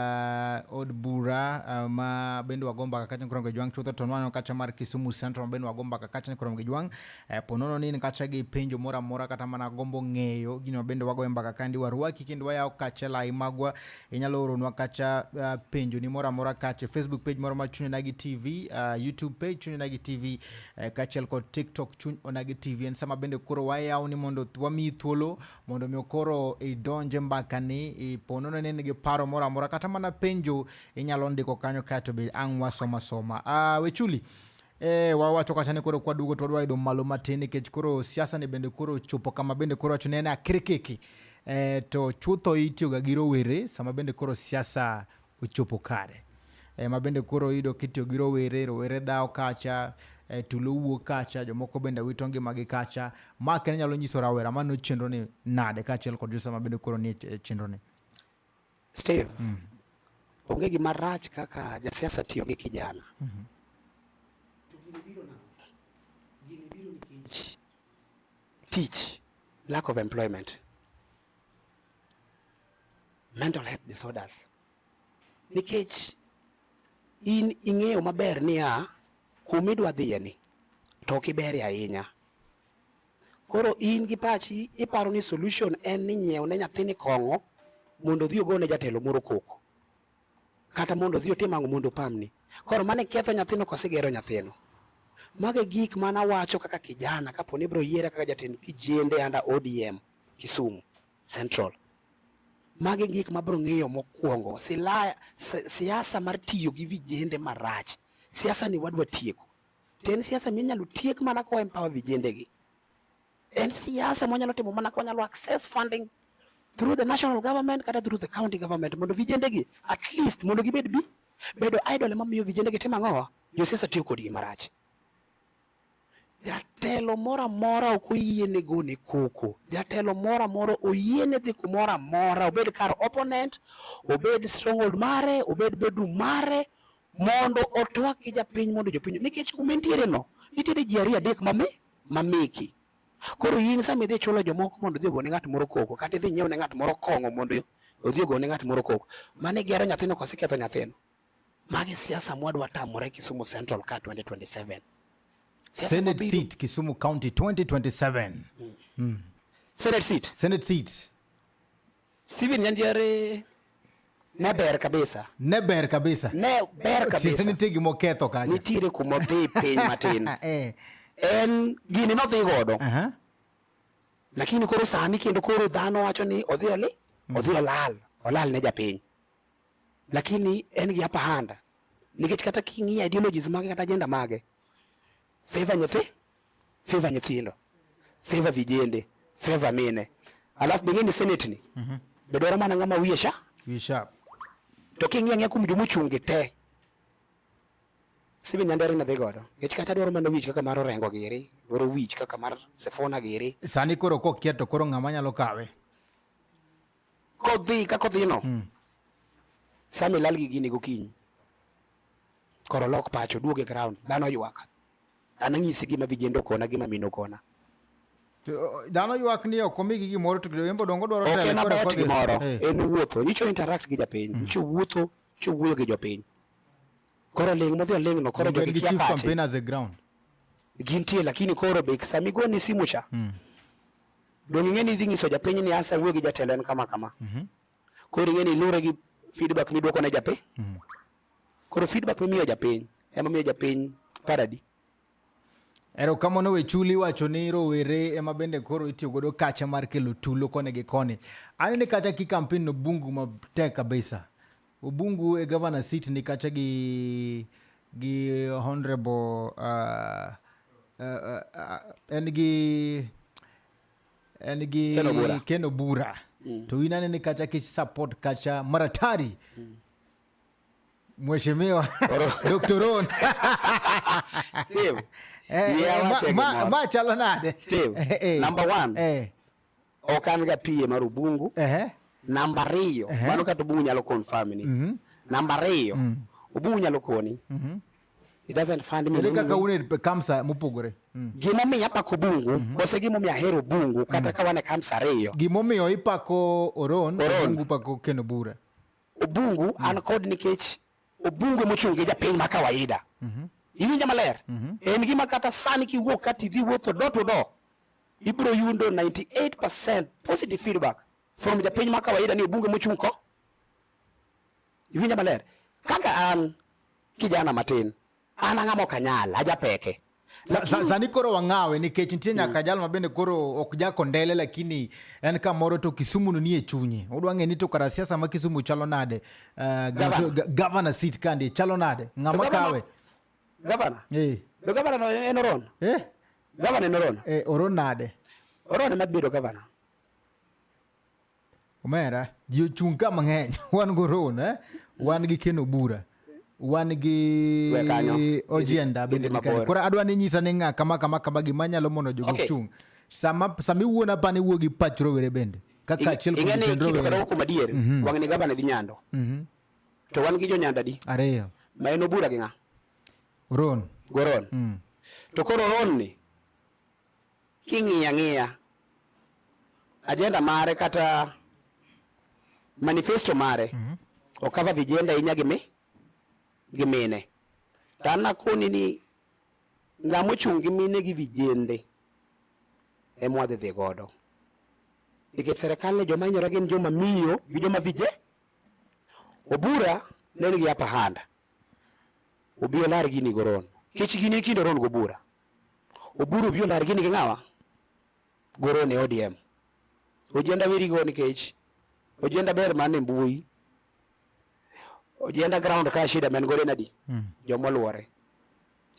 od bura ma bende wago mbaka kacha nyakoro mgaj wang' chutho to nwaneno kacha mar Kisumu Central ma bende wago mbaka kacha nyakoro mgaj wang' po nono ni in kacha gi penjo moro amora kata mana gombo ng'eyo gino bende wagoyo mbaka kandi warwaki kendo wayawo kacha lai magwa inyalo oronwa kacha penjo ni moro amora kacha Facebook page moro mar Chuny Onagi TV, YouTube page Chuny Onagi TV, kaachiel kod TikTok Chuny Onagi TV. En sama bende koro wayawo ni mondo wamiyi thuolo mondo mi koro idonje mbaka ni po nono ni in gi paro moro amora kata mana penjo inyalo ndiko kanyo kaeto be ang' wasoma soma. Wechuli. Wawacho kacha ni koro kwaduogo to wadwa idho malo matin nikech koro siasa ni bende koro chopo kama bende koro wacho ni en akirikiki. To chutho itiyoga gi rowere sama bende koro siasa ochopo kare. Ma bende koro iyudo kitiyo gi rowere, rowere dhawo kacha, tulo wuok kacha, jomoko bende wito ngimagi kacha. Ma kendo nyalo nyiso rawera mano chenro ni nade kaachiel kod josiasa ma bende koro nie chenro ni. Steve, onge gima rach kaka jasiasa tiyo gi kijana. To gini biro nang'o? Gini biro nikech tich, lack of employment, mental health disorders. Nikech in ing'eyo maber niya, kumidwa dhiye ni to ok iberie ahinya. Koro in gi pachi iparo ni solution en ni nyiew ne nyathini kong'o mondo odhi ogone jatelo moro koko. Kata mondo odhi otim ang'o mondo opamni. Koro mano iketho nyathino koso igero nyathino. Mago e gik mane awacho kaka kijana kapo ni ibiro yiera kaka jatend kijende under ODM Kisumu Central. Mago e gik mabiro ng'iyo mokwongo. Siasa mar tiyo gi vijende marach. Siasa ni wadwa tieko. To en siasa minyalo tiek mana kwa empower vijende gi. En siasa mwanyalo timo mana kwa nyalo access funding through the national government kata through the county government mondo vijende gi at least mondo gibed bi bedo idle ema miyo vijende gi timo ang'owa? Josiasa tiyo kodgi marach. Jatelo moro amora ok oyiene gone koko. Jatelo moro amora oyiene dhi kumoro amora, obed kar opponent, obed stronghold mare, obed bedroom mare, mondo otwak gi japiny mondo jopiny nikech kuma entiere no nitiere ji ariyo adek mame mameki. Koro in sama idhi chulo jomoko mondo odhi ogone ng'at moro koko kata idhi nyiewo ne ng'at moro kong'o mondo odhi ogone ng'at moro koko, mano igero nyathino koso iketho nyathino? Magi siasa mwadwa tamore Kisumu Central ka 2027. Senate seat Kisumu County 2027. Senate seat. Senate seat. Stephen Nyandiare ne ber kabisa. Ne ber kabisa. Ne ber kabisa. Nitie gima oketho kacha. Nitiere kuma odhi piny matin. En gini nodhi godo. Lakini koro sani kendo koro dhano wacho ni odhi oli, odhi olal, olal ne japiny. Lakini en gi upper hand. Nikech kata king'iyo ideologies mage kata agenda mage, favor nyathi, favor nyithindo, favor vijende, favor mine. Alafu bing'e ni senate ni, be dwaro mana ng'ama wiye sha? Wiye sharp. To king'iyo ang'iya kuom jomochung' gi te, Stephen Nyandere ne dhi godo. Nikech kata dwaro mana wich kaka mar Orengo giri, dwaro wich kaka mar Sifuna giri. Sani koro kokia to koro ng'ama nyalo kawe? Kodhi kaka odhi no. Sama ilal gi gini gokinyi. Koro lok pacho, duog e ground, dhano ywak. An anyisi gima vijende okona, gima mine okona. Dhano ywak ni ok omigi gimoro to embo dongo dwaro telo. Ok en about gimoro, en wuotho. Nyicho interact gi japiny, nyicho wuotho, nyicho wuoyo gi jopiny. Koro ling' modhi oling' no, koro jogi kia pache. Campaign as a ground. Gintie lakini koro be sama igone simu cha. Dong' ing'e ni idhi nyiso japiny ni asa wuoyo gi jatelo en kama kama. Koro ing'e ni lure gi feedback miduoko ne japiny. Koro feedback mimiyo japiny ema miyo japiny paradi. Erokamano we chuli wacho ni rowere ema bende koro itiyo godo kacha mar kelo tulo koni gi koni. Anene kacha ki campaign no Obungu matek kabisa. Obungu e governor seat ni kacha gi honorable en gi Ken Obura. Ken Obura. To in anene kacha ki support kacha maratari. Mheshimiwa Dr. Ron. Steve. Ma chalo nade? Steve. Number 1. Ok an ga PA mar Obungu. Namba 2, mano kata Obungu nyalo confirm ni. Namba 2, Obungu nyalo koni. It doesn't fund me. Ere kaka un e kamsa mopogore? Gimomiyo apako Obungu, kose gimomiyo ahero Obungu, kata ka wan e kamsa 2. Gimomiyo ipako Oron, Obungu pako Ken Obura. Obungu an kod nikech Obungu emochung' gi japiny ma kawaida. Iwinja maler? En gima kata sani kiwuok kata idhi wuotho door to door, ibiro yudo 98% positive feedback from japiny ma kawaida ni Obungu emochung' ko. Iwinja maler? Kaka an kijana matin, an ang'ama ok anyal, ajapeke. Sani koro wang'awe nikech nitie nyaka jal ma bende koro ok ja Kondele lakini en kamoro to Kisumu no nie chunye. Odwa ng'e ni to kara siasa ma Kisumu chalo nade? Governor seat kandi chalo nade? Ng'ama kawe? Governor? Do gavana no en Oron? Eh? Gavana en Oron? Eh, Oron nade? Oron ema bedo gavana. Omera, ji ochung' ka mang'eny. Wan go Oron, eh? Wan gi Ken Obura. Wan gi We kanyo. Ojienda Idhi bende ni kanyo. mabor. Koro adwa ni nyisa ni ng'a kama kama kama gima nyalo mono jogo Okay. chung'. Sama sama iwuono apani iwuo gi pach rowere bende. Kaka achiel kuom Ing'e ni jotend kido kata rowere. kuom adier, wang' ni gavana dhi Nyando. To wan gi jo Nyando adi? Ariyo. Ma en Obura gi ng'a? Oron. Goron. To koro Oron ni king'iyo ang'iya agenda mare kata manifesto mare okava vijenda ahinya gi mi gi mine. To an nakoni ni ng'ama ochung' gi mine gi vijende ema wadhi dhi godo. Nikech sirikal ni joma hinyore gin joma miyo gi joma vije. Obura ne nigi upper hand. Obi olar gini gi Oron. Kech gini e kind Oron gi Obura. Obura obi olar gini gi ng'awa? Goron e ODM. Ojienda weri go nikech Ojienda ber mana e mbui. Ojienda ground ka shida men godo en adi? Joma oluore.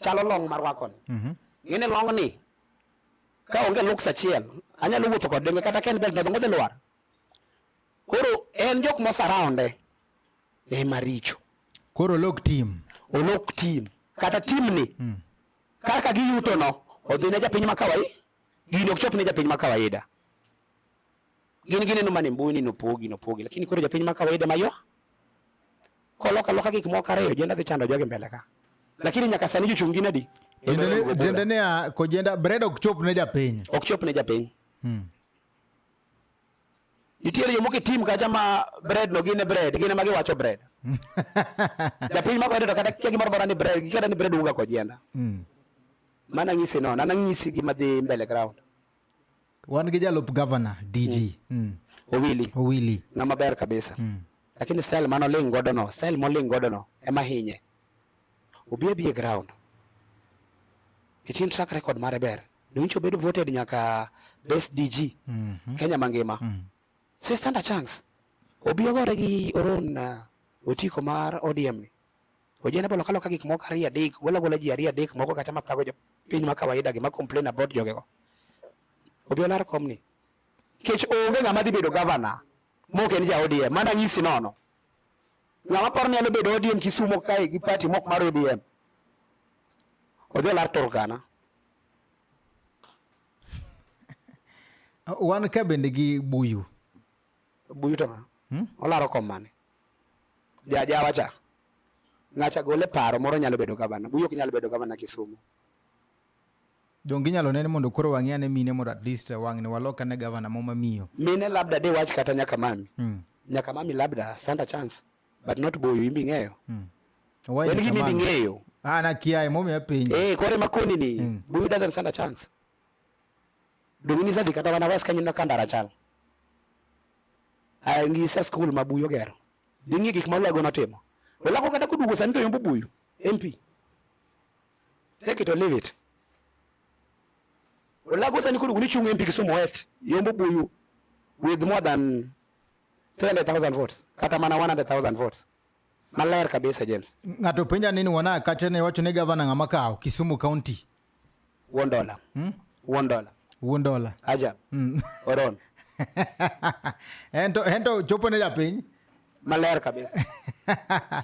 Chalo long marwako ni. Ng'eni long ni ka onge looks achiel anyalo wuotho kod denge kata ka en belt to odhi lwar. Koro en jok mosarounde ema richo. Koro olok team. Olok team. Kata team ni kaka giyuto no odhi ne japiny ma kawaida. Gini ok chop ne japiny ma kawaida. Gin gineno mana e mbui ni nopogi nopogi, lakini koro japiny ma kawaida ma yo koloko aloka gik moko ariyo jenda dhi chando jogi mbele ka. Lakini nyaka sani jochung' gin adi? Tiende ni ah, kojenda bread ok chop ne japiny. Ok chop ne japiny. Nitiere jomoko e team kacha ma bread no gin e bread, gin ema giwacho bread. Japiny ma kawaida to kata kia gimoro amora ni bread, gikia ni bread wuok ga kojienda. Mano ang'isi nono, an ang'isi gima dhi mbele ground. Wan gi jalup governor DG. Owili. Owili. Ng'ama ber kabisa. Lakini style mane oling' godo no, style moling' godo no ema hinye. Obi abi e ground. Kichin track record mare ber. Nyocha obedo voted nyaka best DG Kenya mangima. So stand a chance. Obi ogore gi Oron Otiko mar ODM ni. Ojienda bolo kaloka gik moko ariyo adek, gola gola ji ariyo adek moko kacha mathago jopiny ma kawaida gi ma complain about jogego. Obi olar kom ni. Kech onge ng'ama dhi bedo governor mok en ja ODM. Mano anyisi nono. Ng'ama paro ni nyalo bedo ODM Kisumo kae gi party mok mar ODM. Odhi olar Turkana. Wan ka bende gi Buyu. Buyu to ng'a? Olaro kom mane? Ja jawa cha. Ng'acha gole paro moro nyalo bedo gavana. Buyu ok nyal bedo gavana Kisumu. Donge inyalo nene mondo koro wang'i ane mine mondo at least wang'ni walok ane gavana mo mamiyo. Mine labda de wach kata nyaka mami. Nyaka mami labda stand a chance. But not Buyu imbi ng'eyo. Why En nyaka gima imbi mami? ng'eyo. Ah, nakiaye momiyo apenjo. Eh, kore makoni ni Buyu doesn't stand a chance. Donge ni sadhi kata wana wes kanyo ka ndara chal. Aya ng'isa school ma Buyu ogero. Dhi ng'i gik ma Olago notimo. Olago kata koduogo sani to yombo Buyu. MP. Take it or leave it. Olago sani koduogo ni chung MP Kisumu West. Yombo Buyu with more than 300,000 votes. Kata mana 100,000 votes. Maler kabisa James. Ng'ato penja nini wana kacha ne wacho ni gavana ng'ama kawo Kisumu County. Wuon dola. Wuon dola. Wuon dola. Ajab. Oron. Ento chopo ne japiny. Maler kabisa.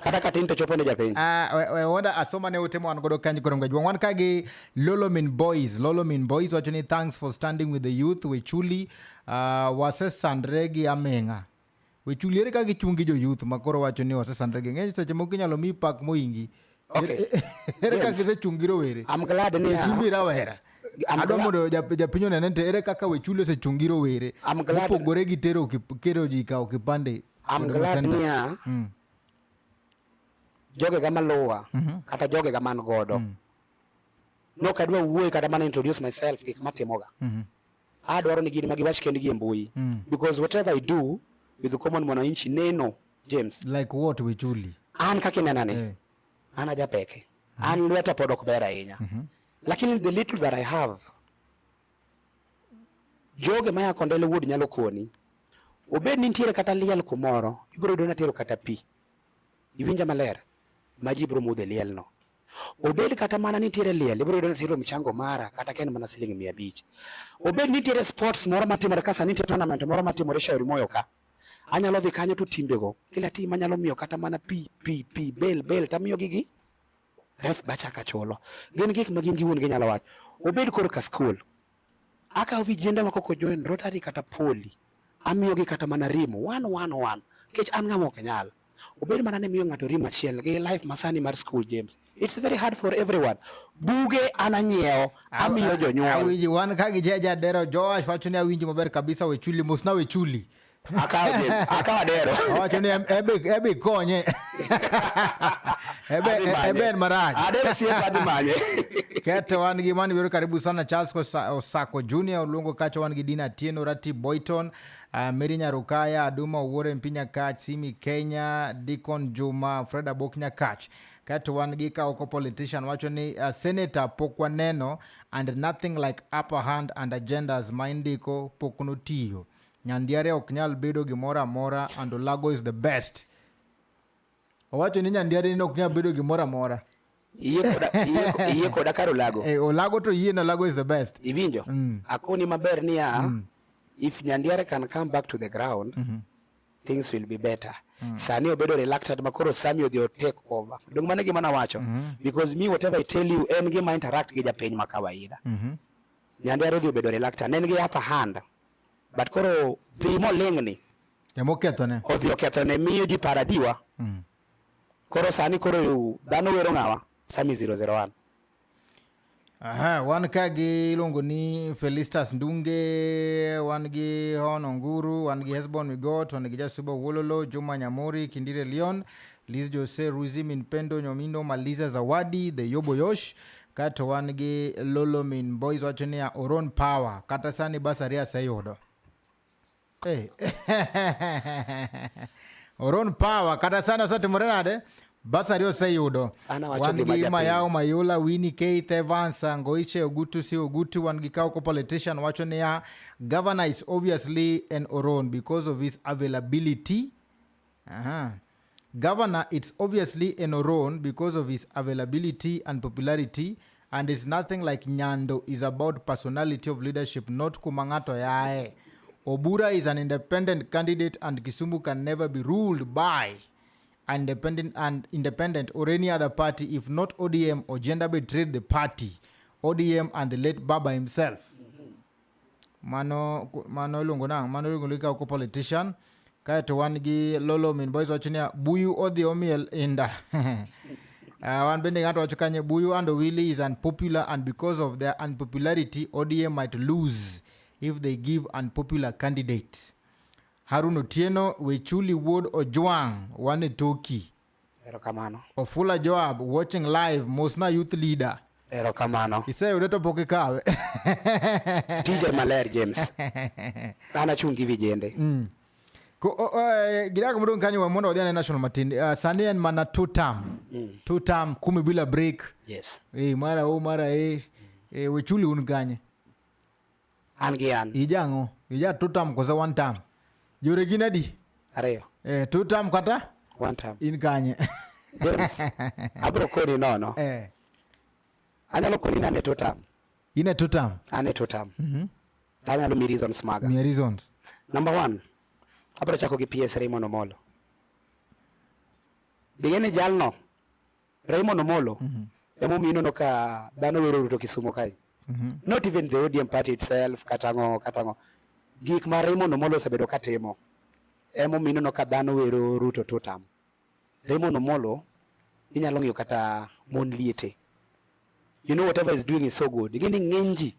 Kata katin to chopo ne japiny. Ah, we wanda asoma ne ote ma wan godo kanyo koro ngajwa. Wan ka gi Lolomin Boys. Lolomin Boys wacho ni thanks for standing with the youth Wechuli. Wasesandre gi aming'a. Wechuli ere kaka gichung' gi jo youth ma koro wacho ni wasesandre gi ng'eny seche moko inyalo mi pak moingi. Okay. Ere kaka James. gisechung' gi rowere? I'm glad ni Wechuli rawera. I'm Adwa glad- mondo japiny onene ni to ere kaka Wechuli osechung' gi rowere I'm glad- mopogore gi tero kero ji kawo kipande. I'm Huduma glad Center. niya jogega maluwa kata jogega man godo nok adwa wuoyo kata mana introduce myself gik matimoga adwaro ni gin ma giwach kendgi e mbui because whatever I do with the common mwananchi neno James Like what Wechuli? an kaka inena ni an ajapeke an lweta pod ok ber ahinya lakini the little that I have joge maya Kondele Wuod nyalo koni obed ni nitiere kata liel kumoro ibiro yudo natero kata pi iwinja maler ma ji biro modho e liel no. Obed kata mana nitiere liel, ibiro yudo ni atero mchango mara kata ka en mana siling 500. Obed nitiere sports moro matimore ka sani nitie tournament moro matimore Shauri Moyo ka. Anyalo dhi kanyo to timbego, kila team anyalo miyo kata mana pi pi pi bel bel tamiyo gigi ref bachaka chulo. Gin gik ma gin giwuon ginyalo wacho. Obed korka school. Akawo vijende ma koko join Rotary kata Poli. Amiyogi kata mana rim one one one. Nikech an ng'ama ok nyal. Obed mana ni miyo ng'ato rim achiel gi life masani mar school James. It's very hard for everyone. Buge an anyiewo, amiyo jonyuol. Awinji wan ka gi Jeja Dero Joash wacho ni awinji maber kabisa wechuli mosna wechuli. Akawo James, akawo Adero. Owacho ni ebe ebe konye. Ebe ebe en marach. Adero siepa adhi manye. Kete wan gi mani biro karibu sana Charles Osako Junior oluongo kacha wan gi Dina Atieno Rati Boyton Mary Nyarukaya Aduma Owuore Mpinya Kach Simi Kenya Deacon Juma Fred Abok Nyakach. Kaeto wan gi Kaoko politician wacho ni senator pok waneno and nothing like upper hand and agendas ma indiko pok notiyo. Nyandiare ok nyal bedo gimoro amora and Olago is the best. Owacho ni Nyandiare ni ok nyal bedo gimoro amora. Iyie koda kar Olago. Eh, Olago to yie ni Olago is the best. Iwinjo? Akoni maber niya, if Nyandiare can come back to the ground, things will be better. Sani obedo reluctant ma koro Sami odhi o take over. Dong mano e gima nawacho. Because me whatever I tell you en gima interact gi japiny ma kawaida. Nyandiare odhi obedo reluctant. En gi upper hand. But koro dhi moling'ni Emokethone. odhi okethone miyo ji paro adiwa. Koro sani koro dhano wero ng'awa? Sami 001. Aha, wan ka gi iluongo ni Felistas Ndunge, wan gi Hon Onguru, wan gi Hesbon Migot, wan gi Jasuba Wololo, Juma Nyamori, Kindire Leon, Liz Jose, Ruzi Min Pendo, Nyomindo, Maliza Zawadi, The Yobo Yosh, kato wan gi Lolo Min Boys wacho niya Oron Power, kata sani basari aseyudo. Hey. Oron Power, kata sani osetimore nade? Basari oseyudo. An awacho Wan gima gi japiny. Mayao Mayula, Winnie Keith, Evans, Ngoiche, Ogutu, si Ogutu, wan gi Kaoko politician wacho niya, governor is obviously an Oron because of his availability. Aha. Governor, it's obviously an Oron because of his availability and popularity, and it's nothing like Nyando is about personality of leadership, not kuma ng'ato yae. Obura is an independent candidate and Kisumu can never be ruled by independent and independent or any other party if not ODM or gender betrayed the party, ODM and the late Baba himself. Mano mano iluongo nang' mano iluongo ni Kaoko politician. Kaeto wan gi Lolo Min Boys wacho niya Buyu odhi omiel inda. Wan bende ng'ato wacho kanye Buyu and Owili is unpopular and because of their unpopularity ODM might lose if they give unpopular candidate. Harun Otieno Wechuli Wuod Ojwang wan e toki. Erokamano. Ofula Joab watching live Mosna youth leader. Erokamano. Iseyude to pok ikawe. Tije maler James. An achung' gi vijende. Gidak modong' kanyo we mondo wadhi ane national matin. Sani en mana two term. Two term kumi bila break. Yes. Mara o mara e. Wechuli un kanye. An gi an. Ija ang'o? Ija two term koso one term? Yore gin adi? Ariyo. Two term kata? One term. In kanye? James, abro koni nono. Anyalo koni ni an e two term. In e two term? An e two term. Anyalo mi reasons maga. Miya reasons. Number one, abro chako gi PS Raymond Omolo. Bing'e ni jalno, Raymond Omolo, emomiyo ineno ka dhano wero Ruto Kisumu kae. Not even the ODM party itself, kata ang'o, kata ang'o. Gik ma Raymond Omolo osebedo katimo, emomiyo ineno ka dhano wero Ruto two term. Raymond Omolo, inyalo ng'iyo kata mon liete. You know whatever is doing is so good. Ing'e ni ng'eny ji,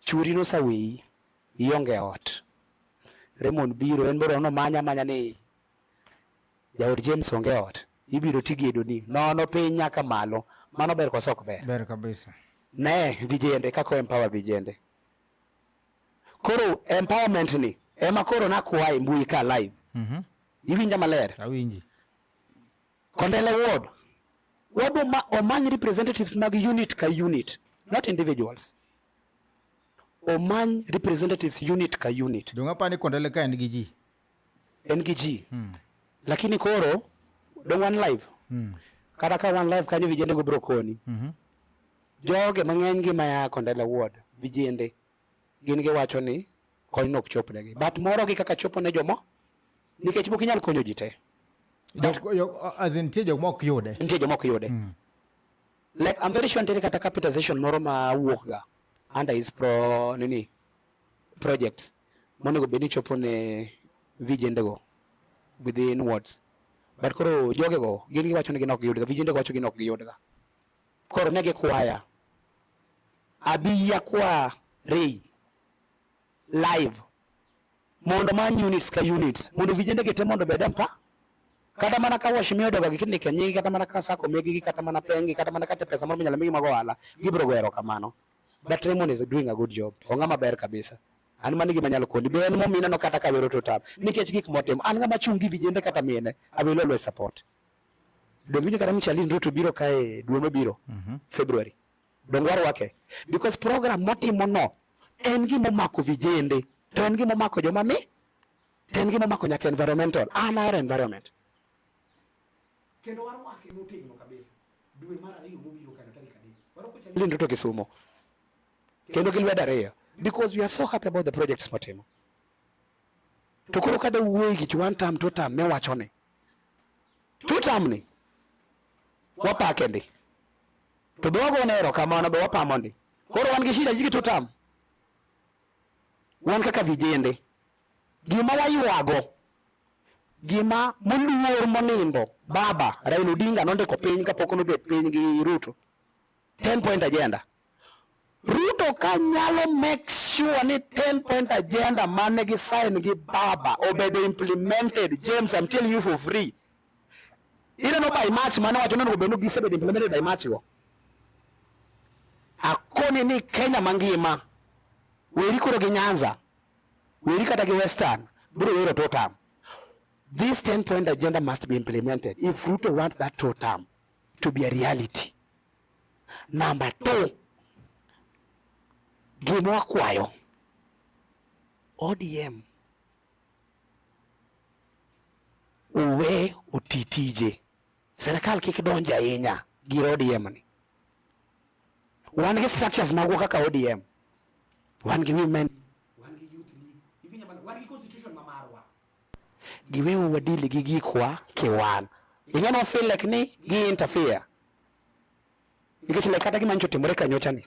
churi noseweyi, ionge ot. Raymond biro, en biro nomanya manya ni jaod James onge ot. Ibiro tigedoni, nono piny nyaka malo. Mano ber koso ok ber? Ber kabisa. Ne vijende kaka o empower vijende. Koro empowerment ni ema koro nakwaye mbui ka live. Iwinja maler? Awinji. Kondele ward. Ward omany representatives mag unit ka unit, not individuals. Omany representatives unit ka unit. Donge apani Kondele ka en gi ji? En gi ji. Lakini koro dong wan live. Kata ka wan live kanyo vijende go biro koni. Joge mang'eny gi maya Kondele Ward, vijende gin giwacho ni kony no ok chopnegi. But moro gi kaka chopo ne jomo nikech bok inyal konyo ji te. As in nitie jok mok yude. Nitie joma ok yude. Like I'm very sure nitiere kata capitalization moro ma wuok ga under his pro nini projects monego bed ni chopo ne vijende go within wards. But koro joge go gin giwacho ni gin ok giyudga, vijende go wacho gin ok giyudga. Koro ne gikwaya abi akwa Ray live mondo man units ka units mondo vijende gi te mondo obed mpa kata mana ka wash miyodo ga gikndike nying kata mana ka sako megi kata mana pengi kata mana kata pesa moro minyalo migi mag ohala gibiro go erokamano. But Raymond is doing a good job. Ong'ama ber kabisa. An mano e gima anyalo koni. Be en momiyo ineno kata ka wero to tam. Nikech gik motimo. An ng'ama chung' gi vijende kata mine. I will always support. Donge iwinjo kata ni Charlene Ruto biro kae dwe mabiro? February. Donge warwake? Because program motimo no en gima omako vijende. To en gima omako joma mi. To en gima omako nyaka environmental. An ahero environment. Kendo warwake motegno kabisa. Dwe mar ariyo mobiro kano tarik 3. Warwako Charlene Ruto Kisumo. Kendo gi lwedo ariyo. Because we are so happy about the projects motimo. To koro kada wuoyi gi one term, two term miwacho ni. Two term ni. Wapake ndi. To be wagone erokamano be wapamo ndi. Koro wan gi shida gi two term. Wan kaka vijende. Gima waywago, gima moluor monindo baba Raila Odinga nondiko piny kapok nobet piny gi Ruto. 10 point agenda. Ruto ka nyalo make sure ni 10 point agenda mane gi sign gi baba obedo implemented. James, I'm telling you for free. Ineno by March mane wacho ni onego bed ni gisebedo implemented by March go. Akoni ni Kenya mangima weri koro gi Nyanza, weri kata gi Western, biro wero two term. This 10 point agenda must be implemented if Ruto wants that two term to be a reality. Number 2, gima wakwayo ODM uwe oti tije. Serikal kik donj ahinya gi ODM ni. Wan gi structures magwa kaka ODM. Wan gi women, wan gi youth league, wan gi constitution ma marwa. Giwewa wadili gi gikwa kiwan. Ing'e no feel like ni gi interfere. Nikech like kata gima nyocha otimore ka nyocha ni.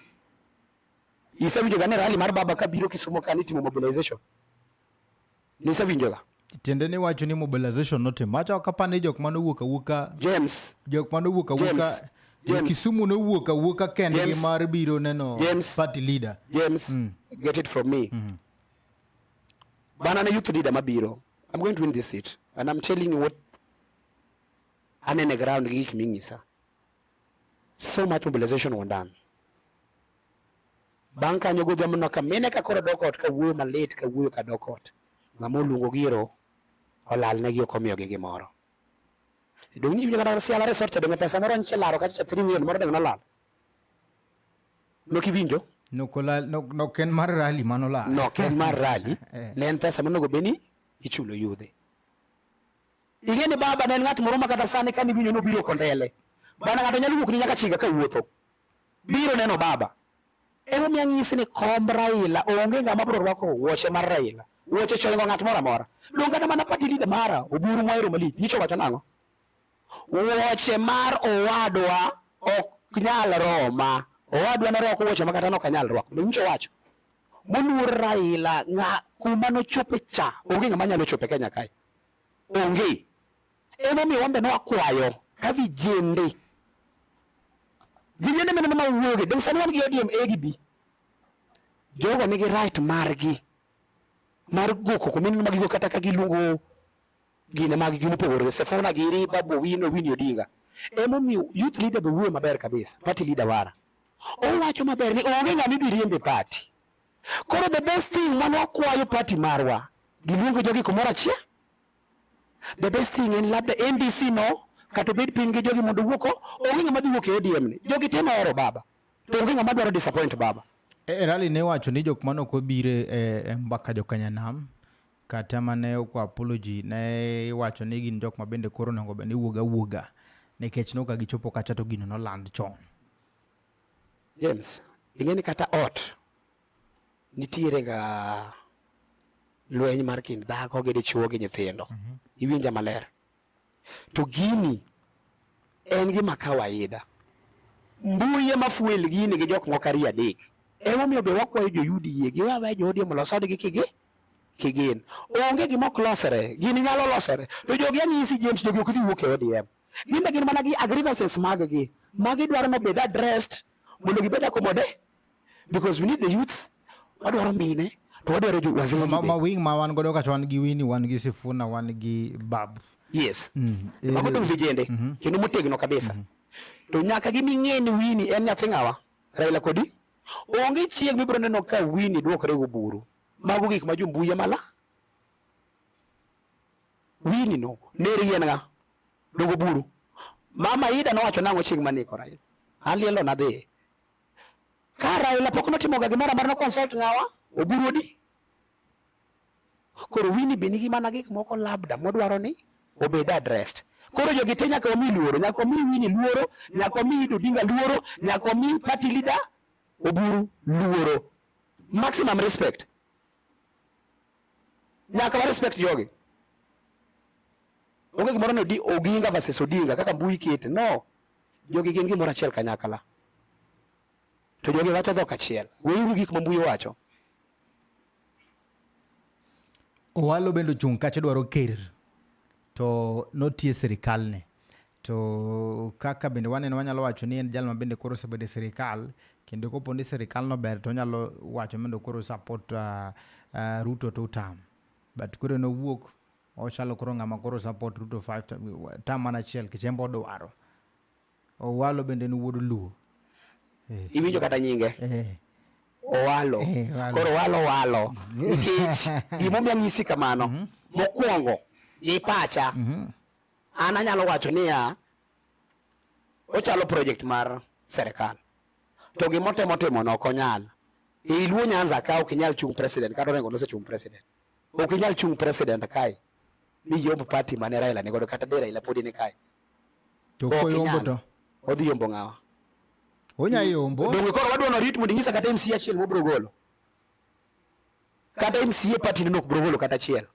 Isewinjo ga ni rally mar baba ka biro Kisumu ka nitimo mobilization. Nisewinjo ga. Tiende ni wacho ni mobilization notim. Wacho kapani jok mane owuok awuoka James. Jok mane owuok awuoka James. James. Kisumu nowuok awuoka kendgi James. mar biro neno James. party leader. James, get it from me. Bana na youth leader mabiro. I'm going to win this seat. And I'm telling you what anene ground gi gik ming'isa. So much mobilization was done. Bang' kanyo godhiambo no ka mine ka koro dok ot ka wuoyo malit ka wuoyo ka dok ot. Ng'ama oluongo giro olal negi ok omiyogi gimoro. Dong' niwinjo kata Siala Resort cha donge pesa moro nyicha laro kacha cha 3 million moro donge nolal. Nok iwinjo? Nokolal nok en mar rally manolal. Nok en mar rally. Ne en pesa monego bed ni ichulo yudhe. Ing'e ni baba ne en ng'at moro ma kata sani kane iwinjo nobiro Kondele. Bana ng'ato nyalo wuok ni nyaka Chiga ka wuotho. Biro neno baba. Emomiyo anyisi ni komb Raila onge ng'ama biro rwako wuoche mar Raila. Wuoche choingo ng'at moro amora. Dong' kata mana party leader mara Oburu Mwaero malich nyicho wacho nang'o? Wuoche mar owadwa ok nyal roma. Owadwa norwako wuoche ma kata nok anyal rwako. Dong' nyicho wacho. Moluor Raila ng'a kuma nochope cha onge ng'ama nyalo chope Kenya kae. Onge. Emomiyo wan be nwakwayo ka vijende. Vijende mane ma wuoge. Dong' sani wan gi ODM A gi B. Jogo nigi right margi mar go koko mineno ma gigo kata ka giluongo gine mag gi mopogore. Sifuna giri, Babu Owino, Winnie Odinga. Emomiyo youth leader be wuoyo maber kabisa. Party leader wara. Owacho maber ni onge ng'ama idhi riembe e party. Koro the best thing mane wakwayo party marwa, giluongo jogi kumoro achiel. The best thing en labda NDC no kata obed piny gi jogi mondo owuok onge ng'ama dhi wuok e ODM ni. Jogi te nohero baba. To onge ng'ama dwaro disappoint baba. E rally ne wacho ni jok mane ok obiro e mbaka jokanyanam kata mane okwa apology ne iwacho ni gin jok ma bende koro onego bed ni wuoga wuoga. Nikech noka gichopo kacha to gino noland chon. James, ing'e ni kata ot nitiere ga lweny mar kind dhako gi dichuo gi nyithindo. Iwinja maler. To gini en gima kawaida. Mbui ema fuel gini gi jok moko ariyo adek. Emomiyo be wakwayo jo UDA giwe aweya jo ODM olos odgi kigi kigin. Onge gima ok losre, gini nyalo losore. To jogi anyisi James, jogi ok dhi wuok e ODM. Gin be gin mana gi grievances mag gi ma gidwaro ni obed addressed mondo gibed accommodate because we need the youths, wadwaro mine to wadwaro jo wazee Ma, ma wing ma wan godo kacha wan gi Winnie, wan gi Sifuna, wan gi Babu. Yes. Mago to vijende kendo motegno kabisa. To nyaka giming'e ni Winnie en nyathi ng'awa? Raila kodi? Onge chieng' mibiro neno ka Winnie dwokre goburu. Mago gik ma jombui ema la. Winnie no nergi en ng'a? Dogo buru. Mama Ida nowacho nang'o chieng' maneko Raila? An lielo nadhiye. Ka Raila pok notimoga gimoro amora no consult ng'awa? Oburu odi. Koro Winnie be nigi mana gik moko labda modwaro ni obed addressed. Koro jogi te nyaka wami luoro, nyaka wami Winnie luoro, nyaka wami Ida Odinga luoro, nyaka wami party leader Oburu luoro. Maximum respect. Nyaka wa respect jogi. Onge gimoro ni Oginga versus Odinga kaka mbui kete. No. Jogi gin gimoro achiel kanyakla. To jogi wacho dhok achiel. Weuru gik ma mbui wacho. Owalo bende ochung' kacha dwaro ker to notie sirikal ne. To kaka bende waneno wanyalo wacho ni en jal ma bende koro osebedo e sirikal kendo kopo ni sirikal no ber to onyalo wacho mondo koro support Ruto two term. But koro nowuok ochalo koro ng'ama koro support Ruto five term mana achiel nikech en be odwaro. Owalo bende en wuod Luo. Iwinjo kata nyinge? Owalo. Owalo. Koro Owalo walo. Nikech gimomiyo anyisi kamano, mokwongo gi pacha, an anyalo wacho niya, ochalo project mar serikal. To gimotemo timo no ok onyal. Ei Luo Nyanza ka ok inyal chung president kata Orengo nosechung president. Ok inyal chung president kae ni yomb party mane Raila ni godo kata de Raila podi ni kae. To Ok koyombo inyal. to Odhi yombo ng'awa? onya yombo. Donge koro wadwa norit mondo inyisa kata MCA achiel mobiro golo. Kata MCA party ne ok biro golo kata achiel.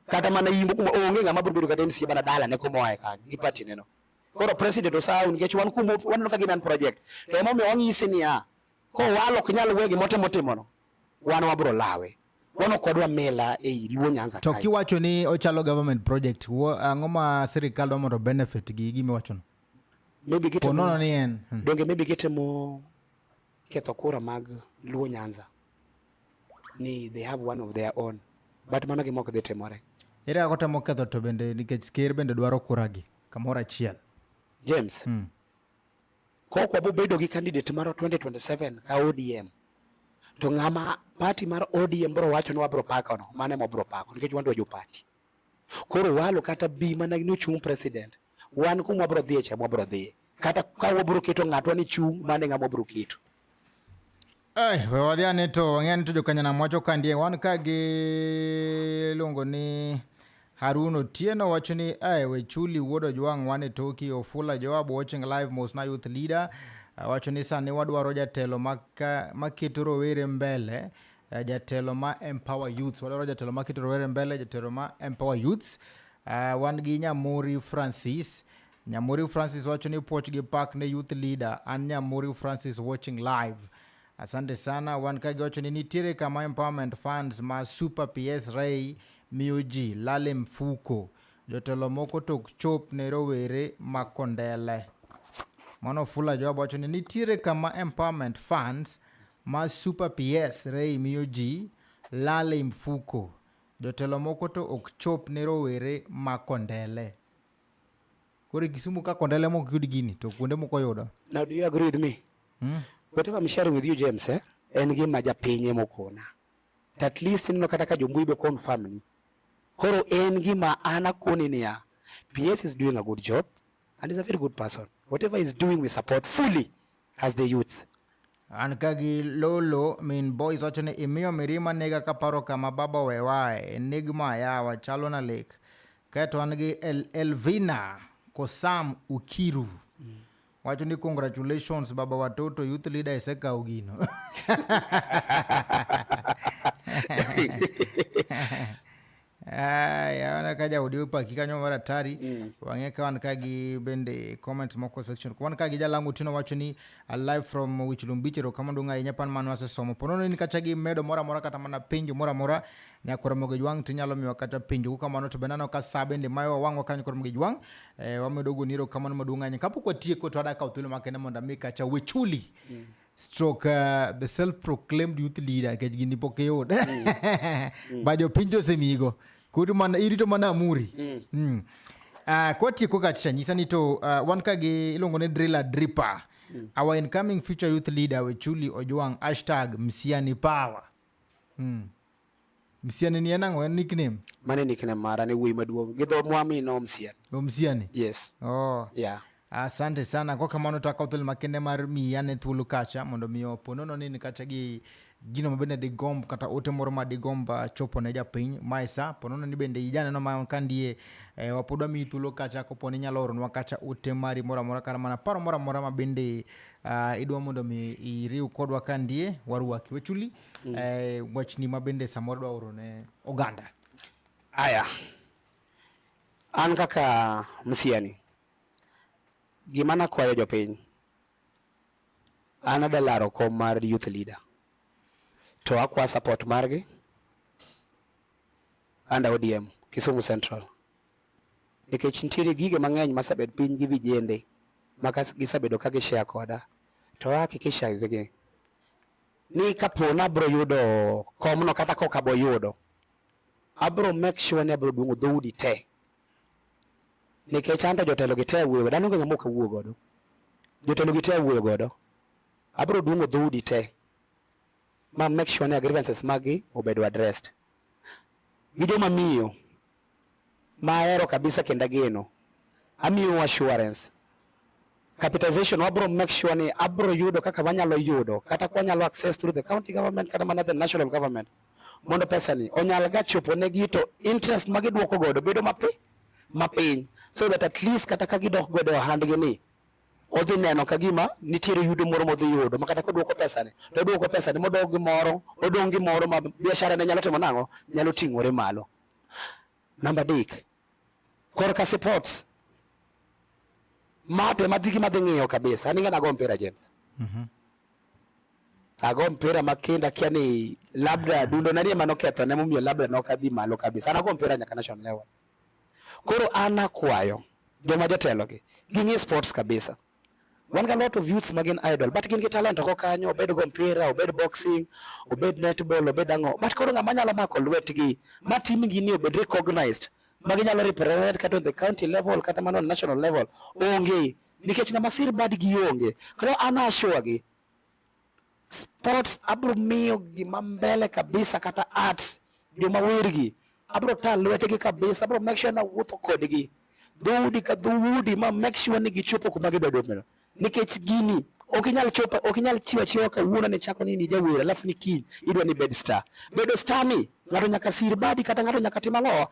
Kata mana yimbo kuma onge ng'ama biro bedo kata MCA mana dala ne kuma oae kanyo gi party ne no. Koro president osawu nikech wan kuma waneno ka gima en project. To emomiyo wanyisi niya, kowalo ok nyal we gimotemo timono, wan wabiro lawe. Wan ok wadwa mila ei Luo Nyanza To kae. kiwacho ni ochalo government project, ang'o ma sirikal dwa mondo benefit gi gima iwachono? Maybe gitemo, Ponono ni en. Donge maybe gitemo ketho kura mag Luo Nyanza ni they have one of their own but mano gima ok dhi timore. Ere kaka otemo ketho to bende nikech ker bende dwaro kura gi kamoro achiel. James, kok wabo bedo gi candidate mar 2027 ka ODM to ng'ama party mar ODM bro wacho ni wabro pako no, mano ema wabro pako nikech wan dwa jo party. Koro walo kata bi mana ni ochung' president, wan kuma wabro dhiye cha wabro dhiye. Kata ka wabro keto ng'atwa ni chung', mano e ng'ama wabro keto. Ai, we wadhi ane to wang'e ni to jokanyanam wacho ka ndie wan ka gi luongo ni Harun Otieno wacho ni ai we chuli wuod Ojwang' wan e toki Ofula Joab watching live Mosna youth leader wacho ni sani wadwaro jatelo maketo rowere mbele jatelo ma empower youths wadwaro jatelo maketo rowere mbele jatelo ma empower youths. Wan gi Nyamuri Francis. Nyamuri Francis wacho ni puoch gi pak ne youth leader. An Nyamuri Francis watching live. Asante sana. Wan ka giwacho ni nitiere kama empowerment funds ma Super PS Ray miyo ji lale mfuko. Jotelo moko to ok chop ne rowere ma Kondele. Mano Fula Joab wacho ni nitiere kama empowerment funds ma Super PS Ray miyo ji lale mfuko. Jotelo moko to ok chop ne rowere ma Kondele. Koro e Kisumu ka Kondele mok yud gini to kuonde moko yudo. Now do you agree with me? Whatever I'm sharing with you James, en gima japiny emokona. To at least ineno kata ka jombui be confirm ni. Koro en gima an akoni niya, PS is doing a good job and is a very good person. Whatever he's doing we support fully as the youth. An ka gi Lolo min boys wacho ni imiyo mirima nega kaparo kama baba owewae. Enigma yawa chalo na lek. Kaeto an gi Elvina Kosam Ukiru. Wacho ni congratulations baba watoto youth leader isekawo gino. Aya, aneno ka jaodi opaki kanyo mar atari. Wang'e ka wan ka gi bende comments moko section. Wan ka gi Jalango Otieno wacho ni live from Wichlum Beach, erokamano duong' ahinya pan mano wasesomo. Ponono ni kacha gi medo moro amora kata mana penjo moro amora nyakwar Ramogi Jwang' tinyalo miwa kata penjo kamano to bende aneno ka sa bende mayo wang'wa kanyo kod Ramogi Jwang' wamedo goni erokamano maduong' ahinya. Kapok watieko to adwa kawo thuolo makende mondo ami kacha Wechuli stroke the self proclaimed youth leader nikech gini pok iyud ba jopiny to osemiyigo koro mana irito mana amuri. Kwatieko kacha nyisa ni to wan ka gi iluongo ni driller dripper our incoming future youth leader Wechuli Ojwang hashtag Msiani power. Msiani ni en ang'o? En nickname? Mano e nickname mara ne wuoyi maduong' gi dho mwamino Msiani. O Msiani? Yes. Oh. Yeah. Asante sana kwa kamano to akawo thuolo makende mar miyi ane thuolo kacha mondo mi opo nono ni kacha gi gino ma bende digomb kata ote moro ma digomb chopo ne japiny mae sa po nono ni bende ijaneno ma ka ndie wapod wamiyi thuolo kacha kopo ni inyalo oronwa kacha ote mari moro amora kata mana paro moro amora ma bende idwa mondo mi iriw kodwa ka ndie warwaki Wechuli wachni ma bende samoro dwa oro ne oganda. Aya. An kaka Msiani, gima nakwayo jopiny, an adwa laro kom mar youth leader. To akwa support margi under ODM Kisumu Central. Nikech nitiere gige mang'eny masebet piny gi vijende ma gisebedo ka gishare koda. To hakikisha gi ni kapo ni abro yudo komno kata kok abo yudo, abro make sure ni abro duong'o dhoudi te. Nikech anto jotelo gi te awuoyo godo, an onge ng'ama ok awuo godo. Jotelo gi te awuoyo godo. Abro duong'o dhoudi te ma make sure ni grievances mag gi obedo addressed. Gi joma miyo ma ahero kabisa kendo ageno, amiyo assurance. Capitalization wabro make sure ni abro yudo kaka wanyalo yudo kata kwanyalo access through the county government kata mana the national government mondo pesa ni onyal ga chopo negi to interest ma gidwoko godo bedo mapiny so that at least kata ka gidok godo e ohandgi ni odhi neno ka gima nitiere yudo moro modhi yudo ma kata kodwoko pesa ni to odwoko pesa ni modok gi moro odong' gi moro ma biashara ne nyalo timo nang'o nyalo ting'ore malo. Namba adek, korka sports mate madhi gima dhi ng'iyo kabisa. An ing'e nago mpira James. Ago mpira ma kendo akia ni labda dundo nani ema noketho ne momiyo labda nok adhi malo kabisa. An ago mpira nyaka national level. Koro an akwayo joma jotelo gi ging'i sports kabisa. Wan ga lot of youths ma gin idle but gin gi talent oko kanyo, obed go mpira, obed boxing, obed netball, obed ang'o. But koro ng'ama nyalo mako lwetgi ma team gi ni obed recognized ma ginyalo represent kata on the county level kata mana on national level onge nikech ng'ama sir badgi onge. Koro an assure gi sports abro miyo gima mbele kabisa kata arts joma wergi abro ta lwetgi kabisa abro make sure na wuotho kodgi dhoudi ka dhoudi ma make sure ni gichopo kuma gidwa chopo nikech gini ok inyal chopo ok inyal chiwo achiwa kawuono ni chako ni ni jawer alafu ni kiny idwa ni bed star bedo star ni ng'ato nyaka sir badi kata ng'ato nyaka tim ang'o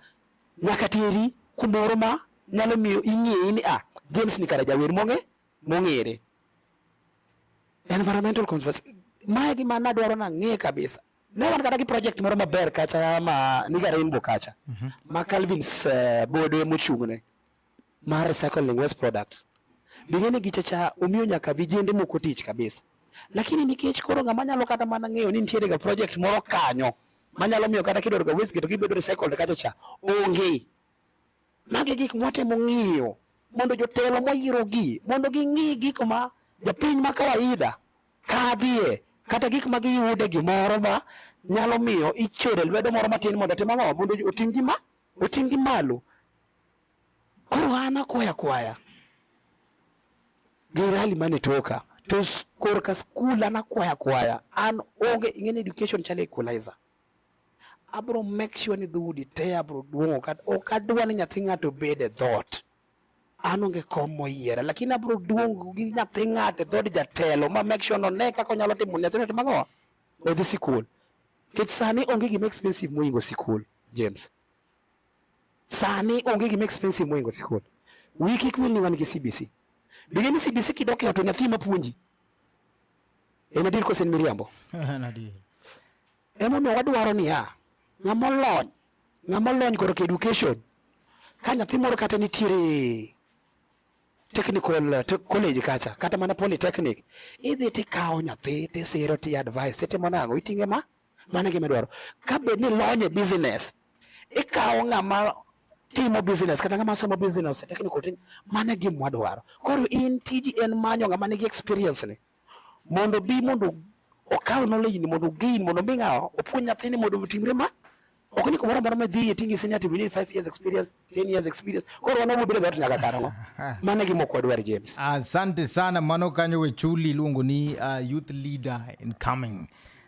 nyaka teri kumoro ma nyalo miyo ing'eyi ni ah James ni kara jawer mong'e mong'ere environmental conservation mae gima nadwaro nang'e kabisa ne wan kata gi project moro maber kacha ma niga Rainbow kacha ma Calvin's Bodo emochung'ne mar recycling waste products bing'e ni gicha cha omiyo nyaka vijende moko tich kabisa lakini nikech koro ng'ama nyalo kata mana ng'eyo ni nitiere ga project moro kanyo manyalo miyo kata kidwaro ga waste to gibedo recycled kacha cha onge. Magi gik mwatemo ng'iyo mondo jotelo moyirogi mondo ging'i gik ma japiny ma kawaida kadhie kata gik ma giyude gimoro ma nyalo miyo ichore lwedo moro matin mondo otim ang'o mondo oting' gi ma oting' gi malo. Koro an akwaya akwaya gi rally mane toka to korka skul an akwaya akwaya an onge ing'e ni education chalo equalizer. Abro make sure ni dhoudi te abro duong'o kata ok adwa ni nyathi ng'ato obed e dhoot. An onge kom moyiera lakini abro duongo gi nyathi ng'ato e dhood jatelo ma make sure none kaka onyalo timo nyathino otim ang'o odhi sikul. Nikech sani onge gima expensive mohingo sikul James. Sani onge gima expensive mohingo sikul. Wiyi kik wil ni wan gi CBC. Bige ni CBC kidok e ot to nyathi ma puonji. En adier kose en miriambo? En adier. Emomiyo wadwaro niya, ng'ama olony, ng'ama olony korka education, ka nyathi moro kata nitiere technical college kacha, kata mana polytechnic, idhi tikawo nyathi tisiro ti advice, titimo nang'o, iting'e ma mano e gima idwaro. Ka bed ni lony e business, ikawo ng'ama timo business kata ng'ama somo business e technical training, mano e gima wadwaro. Koro in tiji en manyo ng'ama nigi experience ni mondo obi mondo okaw knowledge ni mondo ogain mondo omi ng'awa opuonj nyathini mondo otimre ma ok ni kumoro amora midhiye ting'isi ni ati we need 5 years experience 10 years experience koro wan wabiro bedo dhoot nyaka karang'o mano e gima ok wadwar James. Asante sana mano kanyo Wechuli iluongo ni youth leader incoming.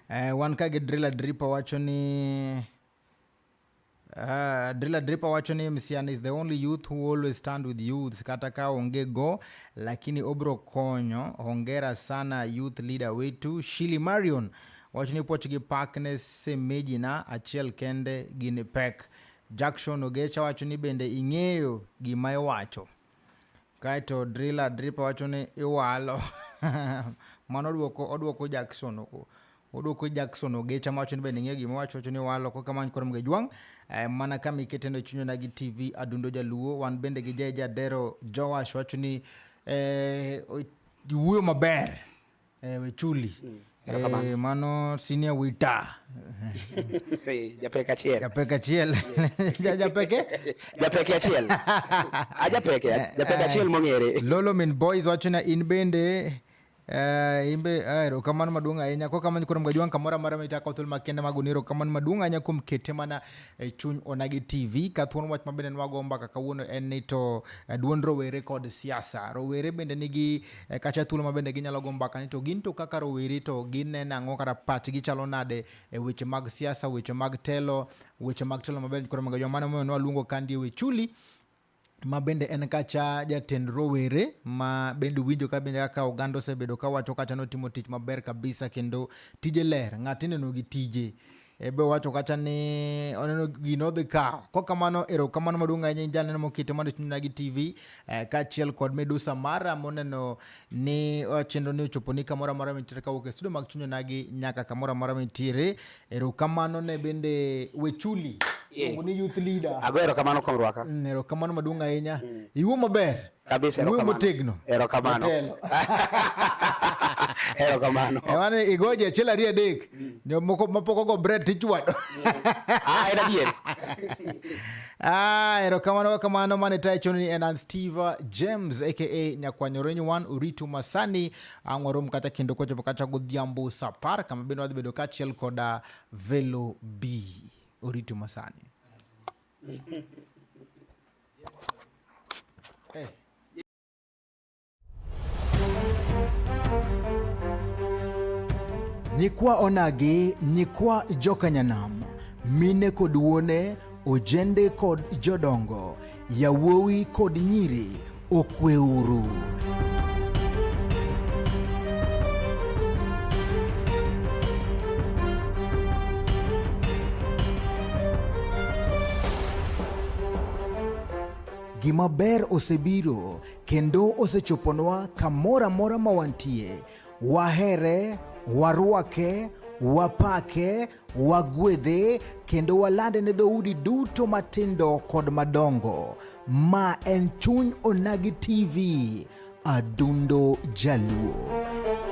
Wan ka gi Driller Dripper wacho ni Driller Dripper wacho ni Msiana is the only youth who always stand with youths kata ka onge go lakini obro konyo. Hongera sana youth leader wetu. Shili Marion wacho ni puoch gi pak ne semeji na achiel kende gin pek. Jackson Ogecha wacho ni bende ing'eyo gima iwacho. Kaeto Driller Dripper wacho ni iwalo. Mano oduoko Jackson oduoko Jackson Ogecha mawacho ni bende ing'eyo gima iwacho, wacho ni iwalo. Kok kamano koro Mga Jwang' mana kama iketeno chuny onagi TV Adundo Jaluo. Wan bende gi Jai Jadero Joash wacho ni iwuoyo maber. Wechuli. Mano senior waiter. Japek achiel. Japek achiel. Japeke? Japeke achiel. A japeke, japek achiel mong'ere. Lolo Min Boys wacho ni in bende imbe erokamano maduong' ahinya. Kok kamano koro Mga Jwang' kamoro amora michako thuolo makende mag oniro kamano maduong' ahinya kuom kete mana e chuny Onagi TV. Ka thuon wach mabende nwago mbaka kawuono en ni to duond rowere kod siasa. Rowere bende nigi kacha thuolo mabende ginyalo go mbaka ni to gin to kaka rowere to gineno ang'o kata pachgi chalo nade e weche mag siasa, weche mag telo, weche mag telo maber koro Mga Jwang'. Mano momiyo nwaluongo kandi e Wechuli ma bende en kacha jatend rowere ma bende winjo ka bende kaka oganda osebedo kawacho kacha notimo tich maber kabisa kendo tije ler, ng'ato ineno gi tije. Ebe owacho kacha ni oneno gino odhi kawo. Kok kamano erokamano maduong' ahinya janeno mokete mondo chuny Onagi TV kaachiel kod Medusa mara moneno ni chenro ni ochopo ni kamoro amora mintiere kawuok e studio mag chuny Onagi nyaka kamoro amora mintiere. Erokamano ne bende Wechuli ni youth leader. Ago erokamano kuom rwaka. Erokamano maduong' ahinya. Iwuo maber. Kabisa Iwuoyo motegno. Erokamano. Erokamano. Wane igoje achiel ariyo adek. Jomoko mapok ogo bread tichwado. Ah, en adier. Ah, erokamano kamano mane tayo chon ni en an Steve James aka Nyakwanyo Renyo One Uritu Masani ang' warom kata kendo kochopo kacha godhiambo saa 10 kama bende wadhi bedo kaachiel koda Velo B. Oritu Masani. Hey. Nyikwa onagi, nyikwa jokanyanam, mine kod wuone, ojende kod jodongo, yawuowi kod nyiri, okweuru. Gima ber osebiro kendo osechoponwa kamoro amora ma wantie. Wahere, warwake, wapake, wagwedhe kendo walande ne dhoudi duto matindo kod madongo. Ma en Chuny Onagi TV, Adundo Jaluo.